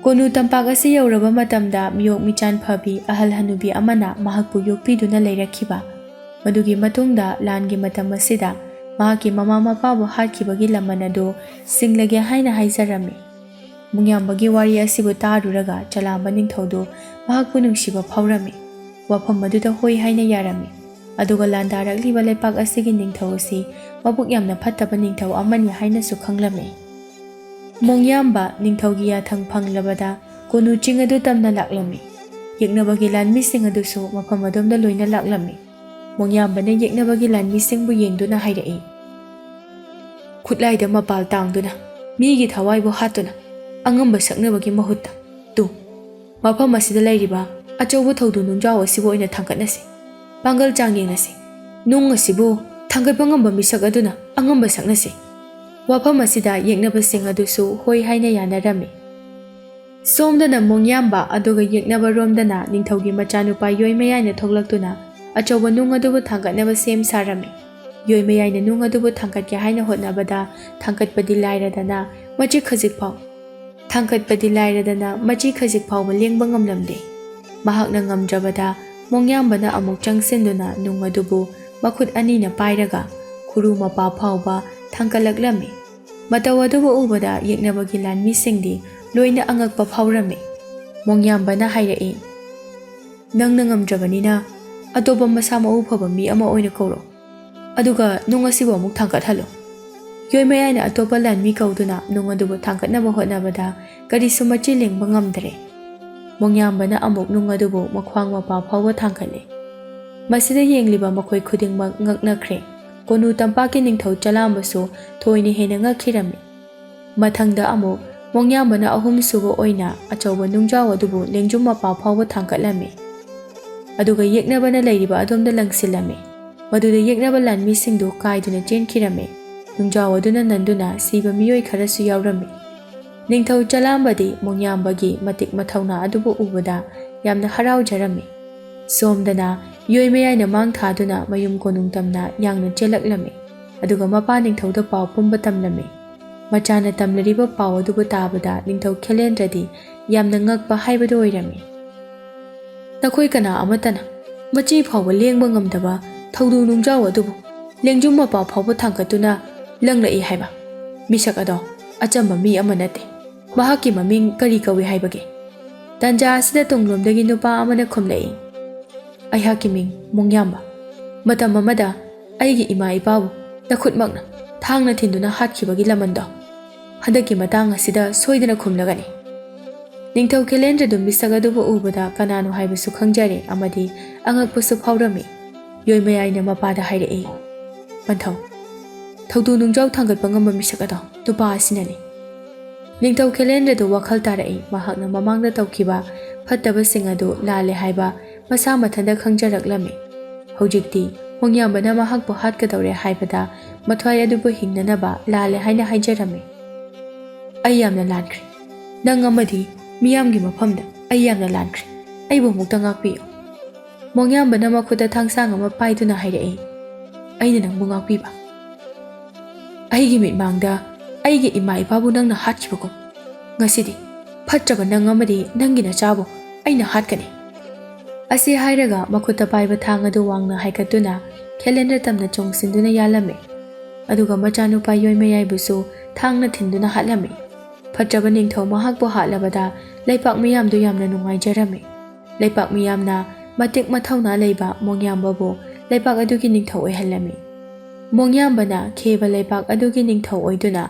ꯀꯣꯅꯨ ꯇꯝꯄꯥꯛ ꯑꯁꯤ ꯌꯧꯔꯕ ꯃꯇꯝꯗ ꯃꯤꯑꯣꯛ ꯃꯤꯆꯥꯟ ꯐꯕꯤ ꯑꯍꯜ ꯍꯅꯨꯕꯤ ꯑꯃꯅ ꯃꯍꯥꯛꯄꯨ ꯌꯣꯛꯄꯤꯗꯨꯅ ꯂꯩꯔꯛꯈꯤꯕ꯫ ꯃꯗꯨꯒꯤ ꯃꯇꯨꯡꯗ ꯂꯥꯟꯒꯤ ꯃꯇꯝ ꯑꯁꯤꯗ ꯃꯍꯥꯛꯀꯤ ꯃꯃꯥ ꯃꯄꯥꯕꯨ ꯍꯥꯠꯈꯤꯕꯒꯤ ꯂꯃꯟ ꯑꯗꯨ ꯁꯤꯡꯂꯒꯦ ꯍꯥꯏꯅ ꯍꯥꯏꯖꯔꯝꯃꯤ꯫ ꯃꯣꯡꯌꯥꯝꯕꯒꯤ ꯋꯥꯔꯤ ꯑꯁꯤꯕꯨ ꯇꯥꯔꯨꯔꯒ ꯆꯂꯥꯝꯕ ꯅꯤꯡꯊꯧꯗꯨ ꯃꯍꯥꯛꯄꯨ ꯅꯨꯡꯁꯤꯕ ꯐꯥꯎꯔꯝꯃꯤ꯫ ꯋꯥꯐꯝ ꯑꯗꯨꯗ ꯍꯣꯏ ꯍꯥꯏꯅ ꯌꯥꯔꯝꯃꯤ꯫ ꯑꯗꯨꯒ ꯂꯥꯟꯗꯥꯔꯛꯂꯤꯕ ꯂꯩꯄꯥꯛ ꯑꯁꯤꯒꯤ ꯅꯤꯡꯊꯧ ꯑꯁꯤ ꯃꯕꯨꯛ ꯌꯥꯝꯅ ꯐꯠꯇꯕ ꯅꯤꯡꯊꯧ ꯑꯃꯅꯤ ꯍꯥꯏꯅꯁꯨ ꯈꯪꯂꯝꯃꯤ꯫ ꯃꯣꯡꯌꯥꯝꯕ ꯅꯤꯡꯊꯧꯒꯤ ꯌꯥꯊꯪ ꯐꯪꯂꯕꯗ ꯀꯣꯅꯨ ꯆꯤꯡ ꯑꯗꯨ ꯇꯝꯅ ꯂꯥꯛꯂꯝꯃꯤ꯫ ꯌꯦꯛꯅꯕꯒꯤ ꯂꯥꯟꯃꯤꯁꯤꯡ ꯑꯗꯨꯁꯨ ꯃꯐꯝ ꯑꯗꯣꯝꯗ ꯂꯣꯏꯅ ꯂꯥꯛꯂꯝꯃꯤ꯫ ꯃꯣꯡꯌꯥꯝꯕꯅ ꯌꯦꯛꯅꯕꯒꯤ ꯂꯥꯟꯃꯤꯁꯤꯡꯕꯨ ꯌꯦꯡꯗꯨꯅ ꯍꯥꯏꯔꯛꯏ, ꯈꯨꯠꯂꯥꯏꯗ ꯃꯄꯥꯜ ꯇꯥꯡꯗꯨꯅ, ꯃꯤꯒꯤ ꯊꯋꯥꯏꯕꯨ ꯍꯥꯠꯇꯨꯅ, ꯑꯉꯝꯕ ꯁꯛꯅꯕꯒꯤ ꯃꯍꯨꯠꯇ, ꯇꯨ, ꯃꯐꯝ ꯑꯁꯤꯗ ꯂꯩꯔꯤꯕ ꯑꯆꯧꯕ ꯊꯧꯗꯨ ꯅꯨꯡꯖꯥꯎ ꯑꯁꯤꯕꯨ ꯑꯣꯏꯅ ꯊꯥꯡꯒꯠꯅꯁꯤ꯫ ꯄꯥꯡꯒꯜ ꯆꯥꯡ ꯌꯦꯡꯅꯁꯤ꯫ ꯅꯨꯡ ꯑꯁꯤꯕꯨ ꯊꯥꯡꯒꯠꯄ ꯉꯝꯕ ꯃꯤꯁꯛ ꯑꯗꯨꯅ ꯑꯉꯝꯕ ꯁꯛꯅꯁꯤ꯫ ꯋꯥꯐꯝ ꯑꯁꯤꯗ ꯌꯦꯛꯅꯕꯁꯤꯡ ꯑꯗꯨꯁꯨ ꯍꯣꯏ ꯍꯥꯏꯅ ꯌꯥꯅꯔꯝꯃꯤ꯫ ꯁꯣꯝꯗꯅ ꯃꯣꯡꯌꯥꯝꯕ ꯑꯗꯨꯒ ꯌꯦꯛꯅꯕꯔꯣꯝꯗꯅ ꯅꯤꯡꯊꯧꯒꯤ ꯃꯆꯥꯅꯨꯄꯥ ꯌꯣꯏꯃꯌꯥꯏꯅ ꯊꯣꯛꯂꯛꯇꯨꯅ ꯑꯆꯧꯕ ꯅꯨꯡ ꯑꯗꯨꯕꯨ ꯊꯥꯡꯒꯠꯅꯕ ꯁꯦꯝ ꯁꯥꯔꯝꯃꯤ꯫ ꯌꯣꯏꯃꯌꯥꯏꯅ ꯅꯨꯡ ꯑꯗꯨꯕꯨ ꯊꯥꯡꯒꯠꯀꯦ ꯍꯥꯏꯅ ꯍꯣꯠꯅꯕꯗ ꯊꯥꯡꯒꯠꯄꯗꯤ ꯂꯥꯏꯔꯗꯅ ꯃꯆꯤ ꯈꯖꯤꯛ ꯐꯥꯎ, ꯊꯥꯡꯒꯠꯄꯗꯤ ꯂꯥꯏꯔꯗꯅ ꯃꯆꯤ ꯈꯖꯤꯛ ꯐꯥꯎꯕ ꯂꯦꯡꯕ ꯉꯝꯂꯝꯗꯦ꯫ ꯃꯍꯥꯛꯅ ꯉꯝꯗ꯭ꯔꯕꯗ ꯃꯣꯡꯌꯥꯝꯕꯅ ꯑꯃꯨꯛ ꯆꯪꯁꯤꯟꯗꯨꯅ ꯅꯨꯡ ꯑꯗꯨꯕꯨ ꯃꯈꯨꯠ ꯑꯅꯤꯅ ꯄꯥꯏꯔꯒ ꯈꯨꯔꯨ ꯃꯄꯥ ꯐꯥꯎꯕ ꯊꯥꯡꯒꯠꯂꯛꯂꯝꯃꯤ꯫ ꯃꯇꯧ ꯑꯗꯨꯕꯨ ꯎꯕꯗ ꯌꯦꯛꯅꯕꯒꯤ ꯂꯥꯟꯃꯤꯁꯤꯡꯗꯤ ꯂꯣꯏꯅ ꯑꯉꯛꯄ ꯐꯥꯎꯔꯝꯃꯤ꯫ ꯃꯣꯡꯌꯥꯝꯕꯅ ꯍꯥꯏꯔꯛꯏ, ꯅꯪꯅ ꯉꯝꯗ꯭ꯔꯕꯅꯤꯅ ꯑꯇꯣꯞꯄ ꯃꯁꯥ ꯃꯎ ꯐꯕ ꯃꯤ ꯑꯃ ꯑꯣꯏꯅ ꯀꯧꯔꯣ꯫ ꯑꯗꯨꯒ ꯅꯨꯡ ꯑꯁꯤꯕꯨ ꯑꯃꯨꯛ ꯊꯥꯡꯒꯠꯍꯜꯂꯨ꯫ ꯌꯣꯏꯃꯌꯥꯏꯅ ꯑꯇꯣꯞꯄ ꯂꯥꯟꯃꯤ ꯀꯧꯗꯨꯅ ꯅꯨꯡ ꯑꯗꯨꯕꯨ ꯊꯥꯡꯒꯠꯅꯕ ꯍꯣꯠꯅꯕꯗ ꯀꯔꯤꯁꯨ ꯃꯆꯤ ꯂꯦꯡꯕ ꯉꯝꯗ꯭ꯔꯦ꯫ ꯃꯣꯡꯌꯥꯝꯕꯅ ꯑꯃꯨꯛ ꯅꯨꯡ ꯑꯗꯨꯕꯨ ꯃꯈ꯭ꯋꯥꯡ ꯃꯄꯥ ꯐꯥꯎꯕ ꯊꯥꯡꯒꯠꯂꯦ꯫ ꯃꯁꯤꯗ ꯌꯦꯡꯂꯤꯕ ꯃꯈꯣꯏ ꯈꯨꯗꯤꯡꯃꯛ ꯉꯛꯅꯈ꯭ꯔꯦ꯫ ꯀꯣꯅꯨ ꯇꯝꯄꯥꯛꯀꯤ ꯅꯤꯡꯊꯧ ꯆꯂꯥꯝꯕꯁꯨ ꯊꯣꯏꯅ ꯍꯦꯟꯅ ꯉꯛꯈꯤꯔꯝꯃꯤ꯫ ꯃꯊꯪꯗ ꯑꯃꯨꯛ ꯃꯣꯡꯌꯥꯝꯕꯅ ꯑꯍꯨꯝꯁꯨꯕ ꯑꯣꯏꯅ ꯑꯆꯧꯕ ꯅꯨꯡꯖꯥꯎ ꯑꯗꯨꯕꯨ ꯂꯦꯡꯖꯨꯝ ꯃꯄꯥ ꯐꯥꯎꯕ ꯊꯥꯡꯒꯠꯂꯝꯃꯤ꯫ ꯑꯗꯨꯒ ꯌꯦꯛꯅꯕꯅ ꯂꯩꯔꯤꯕ ꯑꯗꯣꯝꯗ ꯂꯪꯁꯤꯜꯂꯝꯃꯤ꯫ ꯃꯗꯨꯗ ꯌꯦꯛꯅꯕ ꯂꯥꯟꯃꯤꯁꯤꯡꯗꯨ ꯀꯥꯏꯗꯨꯅ ꯆꯦꯟꯈꯤꯔꯝꯃꯤ꯫ ꯅꯨꯡꯖꯥꯎ ꯑꯗꯨꯅ ꯅꯟꯗꯨꯅ ꯁꯤꯕ ꯃꯤꯑꯣꯏ ꯈꯔꯁꯨ ꯌꯥꯎꯔꯝꯃꯤ꯫ ꯅꯤꯡꯊꯧ ꯆꯂꯥꯝꯕꯗꯤ ꯃꯣꯡꯌꯥꯝꯕꯒꯤ ꯃꯇꯤꯛ ꯃꯊꯧꯅꯥ ꯑꯗꯨꯕꯨ ꯎꯕꯗ ꯌꯥꯝꯅ ꯍꯔꯥꯎꯖꯔꯝꯃꯤ꯫ ꯁꯣꯝꯗꯅ ꯌꯣꯏꯃꯌꯥꯏꯅ ꯃꯥꯡ ꯊꯥꯗꯨꯅ ꯃꯌꯨꯝ ꯀꯣꯅꯨꯡ ꯇꯝꯅ ꯌꯥꯡꯅ ꯆꯦꯜꯂꯛꯂꯝꯃꯤ꯫ ꯑꯗꯨꯒ ꯃꯄꯥ ꯅꯤꯡꯊꯧꯗ ꯄꯥꯎ ꯄꯨꯝꯕ ꯇꯝꯂꯝꯃꯤ꯫ ꯃꯆꯥꯅ ꯇꯝꯂꯔꯤꯕ ꯄꯥꯎ ꯑꯗꯨꯕꯨ ꯇꯥꯕꯗ ꯅꯤꯡꯊꯧ ꯈꯦꯂꯦꯟꯗ꯭ꯔꯗꯤ ꯌꯥꯝꯅ ꯉꯛꯄ ꯍꯥꯏꯕꯗꯨ ꯑꯣꯏꯔꯝꯃꯤ꯫ "ꯅꯈꯣꯏ ꯀꯅꯥ ꯑꯃꯠꯇꯅ ꯃꯆꯤ ꯐꯥꯎꯕ ꯂꯦꯡꯕ ꯉꯝꯗꯕ ꯊꯧꯗꯣꯛ ꯅꯨꯡꯖꯥꯎ ꯑꯗꯨꯕꯨ ꯂꯦꯡꯖꯨꯝ ꯃꯄꯥ ꯐꯥꯎꯕ ꯊꯥꯡꯒꯠꯇꯨꯅ ꯂꯪꯂꯛꯏ ꯍꯥꯏꯕ? ꯃꯤꯁꯛ ꯑꯗꯣ ꯑꯆꯝꯕ ꯃꯤ ꯑꯃ ꯅꯠꯇꯦ꯫ ꯃꯍꯥꯛꯀꯤ ꯃꯃꯤꯡ ꯀꯔꯤ ꯀꯧꯏ ꯍꯥꯏꯕꯒꯦ?" ꯇꯟꯖꯥ ꯑꯁꯤꯗ ꯇꯨꯡꯂꯣꯝꯗꯒꯤ ꯅꯨꯄꯥ ꯑꯃꯅ ꯈꯨꯝꯂꯛꯏ, "ꯑꯩꯍꯥꯛꯀꯤ ꯃꯤꯡ ꯃꯣꯡꯌꯥꯝꯕ꯫ ꯃꯇꯝ ꯑꯃꯗ ꯑꯩꯒꯤ ꯏꯃꯥ ꯏꯄꯥꯕꯨ ꯅꯈꯨꯠꯃꯛꯅ ꯊꯥꯡꯅ ꯊꯤꯟꯗꯨꯅ ꯍꯥꯠꯈꯤꯕꯒꯤ ꯂꯃꯟꯗꯣ ꯍꯟꯗꯛꯀꯤ ꯃꯇꯥꯡ ꯑꯁꯤꯗ ꯁꯣꯏꯗꯅ ꯈꯨꯝꯂꯒꯅꯤ꯫" ꯅꯤꯡꯊꯧ ꯈꯦꯂꯦꯟꯗ꯭ꯔꯗꯨ ꯃꯤꯁꯛ ꯑꯗꯨꯕꯨ ꯎꯕꯗ ꯀꯅꯥꯅꯣ ꯍꯥꯏꯕꯁꯨ ꯈꯪꯖꯔꯦ ꯑꯃꯗꯤ ꯑꯉꯛꯄꯁꯨ ꯐꯥꯎꯔꯝꯃꯤ꯫ ꯌꯣꯏꯃꯌꯥꯏꯅ ꯃꯄꯥꯗ ꯍꯥꯏꯔꯛꯏ, "ꯄꯟꯊꯧ, ꯊꯧꯗꯣꯛ ꯅꯨꯡꯖꯥꯎ ꯊꯥꯡꯒꯠꯄ ꯉꯝꯕ ꯃꯤꯁꯛ ꯑꯗꯣ ꯅꯨꯄꯥ ꯑꯁꯤꯅꯅꯤ꯫" ꯅꯤꯡꯊꯧ ꯈꯦꯂꯦꯟꯗ꯭ꯔꯗꯨ ꯋꯥꯈꯜ ꯇꯥꯔꯛꯏ꯫ ꯃꯍꯥꯛꯅ ꯃꯃꯥꯡꯗ ꯇꯧꯈꯤꯕ ꯐꯠꯇꯕꯁꯤꯡ ꯑꯗꯨ ꯂꯥꯜꯂꯦ ꯍꯥꯏꯕ ꯃꯁꯥ ꯃꯊꯟꯇ ꯈꯪꯖꯔꯛꯂꯝꯃꯤ꯫ ꯍꯧꯖꯤꯛꯇꯤ ꯃꯣꯡꯌꯥꯝꯕꯅ ꯃꯍꯥꯛꯄꯨ ꯍꯥꯠꯀꯗꯧꯔꯦ ꯍꯥꯏꯕꯗ ꯃꯊ꯭ꯋꯥꯏ ꯑꯗꯨꯕꯨ ꯍꯤꯡꯅꯅꯕ ꯂꯥꯜꯂꯦ ꯍꯥꯏꯅ ꯍꯥꯏꯖꯔꯝꯃꯤ꯫ "ꯑꯩ ꯌꯥꯝꯅ ꯂꯥꯟꯈ꯭ꯔꯦ꯫ ꯅꯪ ꯑꯃꯗꯤ ꯃꯤꯌꯥꯝꯒꯤ ꯃꯐꯝꯗ ꯑꯩ ꯌꯥꯝꯅ ꯂꯥꯟꯈ꯭ꯔꯦ꯫ ꯑꯩꯕꯨ ꯑꯃꯨꯛꯇ ꯉꯥꯛꯄꯤꯌꯨ꯫" ꯃꯣꯡꯌꯥꯝꯕꯅ ꯃꯈꯨꯠꯇ ꯊꯥꯡꯁꯥꯡ ꯑꯃ ꯄꯥꯏꯗꯨꯅ ꯍꯥꯏꯔꯛꯏ, "ꯑꯩꯅ ꯅꯪꯕꯨ ꯉꯥꯛꯄꯤꯕ? ꯑꯩꯒꯤ ꯃꯤꯠꯃꯥꯡꯗ ꯑꯩꯒꯤ ꯏꯃꯥ ꯏꯄꯥꯕꯨ ꯅꯪꯅ ꯍꯥꯠꯈꯤꯕꯒꯨꯝ, ꯉꯁꯤꯗꯤ ꯐꯠꯇ꯭ꯔꯕ ꯅꯪ ꯑꯃꯗꯤ ꯅꯪꯒꯤ ꯅꯆꯥꯕꯨ ꯑꯩꯅ ꯍꯥꯠꯀꯅꯤ꯫" ꯑꯁꯤ ꯍꯥꯏꯔꯒ ꯃꯈꯨꯠꯇ ꯄꯥꯏꯕ ꯊꯥꯡ ꯑꯗꯨ ꯋꯥꯡꯅ ꯍꯥꯏꯒꯠꯇꯨꯅ ꯈꯦꯂꯦꯟꯗ꯭ꯔ ꯇꯝꯅ ꯆꯣꯡꯁꯤꯟꯗꯨꯅ ꯌꯥꯜꯂꯝꯃꯤ꯫ ꯑꯗꯨꯒ ꯃꯆꯥꯅꯨꯄꯥ ꯌꯣꯏꯃꯌꯥꯏꯕꯨꯁꯨ ꯊꯥꯡꯅ ꯊꯤꯟꯗꯨꯅ ꯍꯥꯠꯂꯝꯃꯤ꯫ ꯐꯠꯇ꯭ꯔꯕ ꯅꯤꯡꯊꯧ ꯃꯍꯥꯛꯄꯨ ꯍꯥꯠꯂꯕꯗ ꯂꯩꯄꯥꯛ ꯃꯤꯌꯥꯝꯗꯨ ꯌꯥꯝꯅ ꯅꯨꯡꯉꯥꯏꯖꯔꯝꯃꯤ꯫ ꯂꯩꯄꯥꯛ ꯃꯤꯌꯥꯝꯅ ꯃꯇꯤꯛ ꯃꯊꯧꯅꯥ ꯂꯩꯕ ꯃꯣꯡꯌꯥꯝꯕꯕꯨ ꯂꯩꯄꯥꯛ ꯑꯗꯨꯒꯤ ꯅꯤꯡꯊꯧ ꯑꯣꯏꯍꯜꯂꯝꯃꯤ꯫ ꯃꯣꯡꯌꯥꯝꯕꯅ ꯈꯦꯕ ꯂꯩꯄꯥꯛ ꯑꯗꯨꯒꯤ ꯅꯤꯡꯊꯧ ꯑꯣꯏꯗꯨꯅ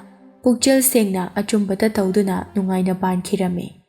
ꯄꯨꯛꯆꯦꯜ ꯁꯦꯡꯅ ꯑꯆꯨꯝꯕꯇ ꯇꯧꯗꯨꯅ ꯅꯨꯡꯉꯥꯏꯅ ꯄꯥꯟꯈꯤꯔꯝꯃꯤ꯫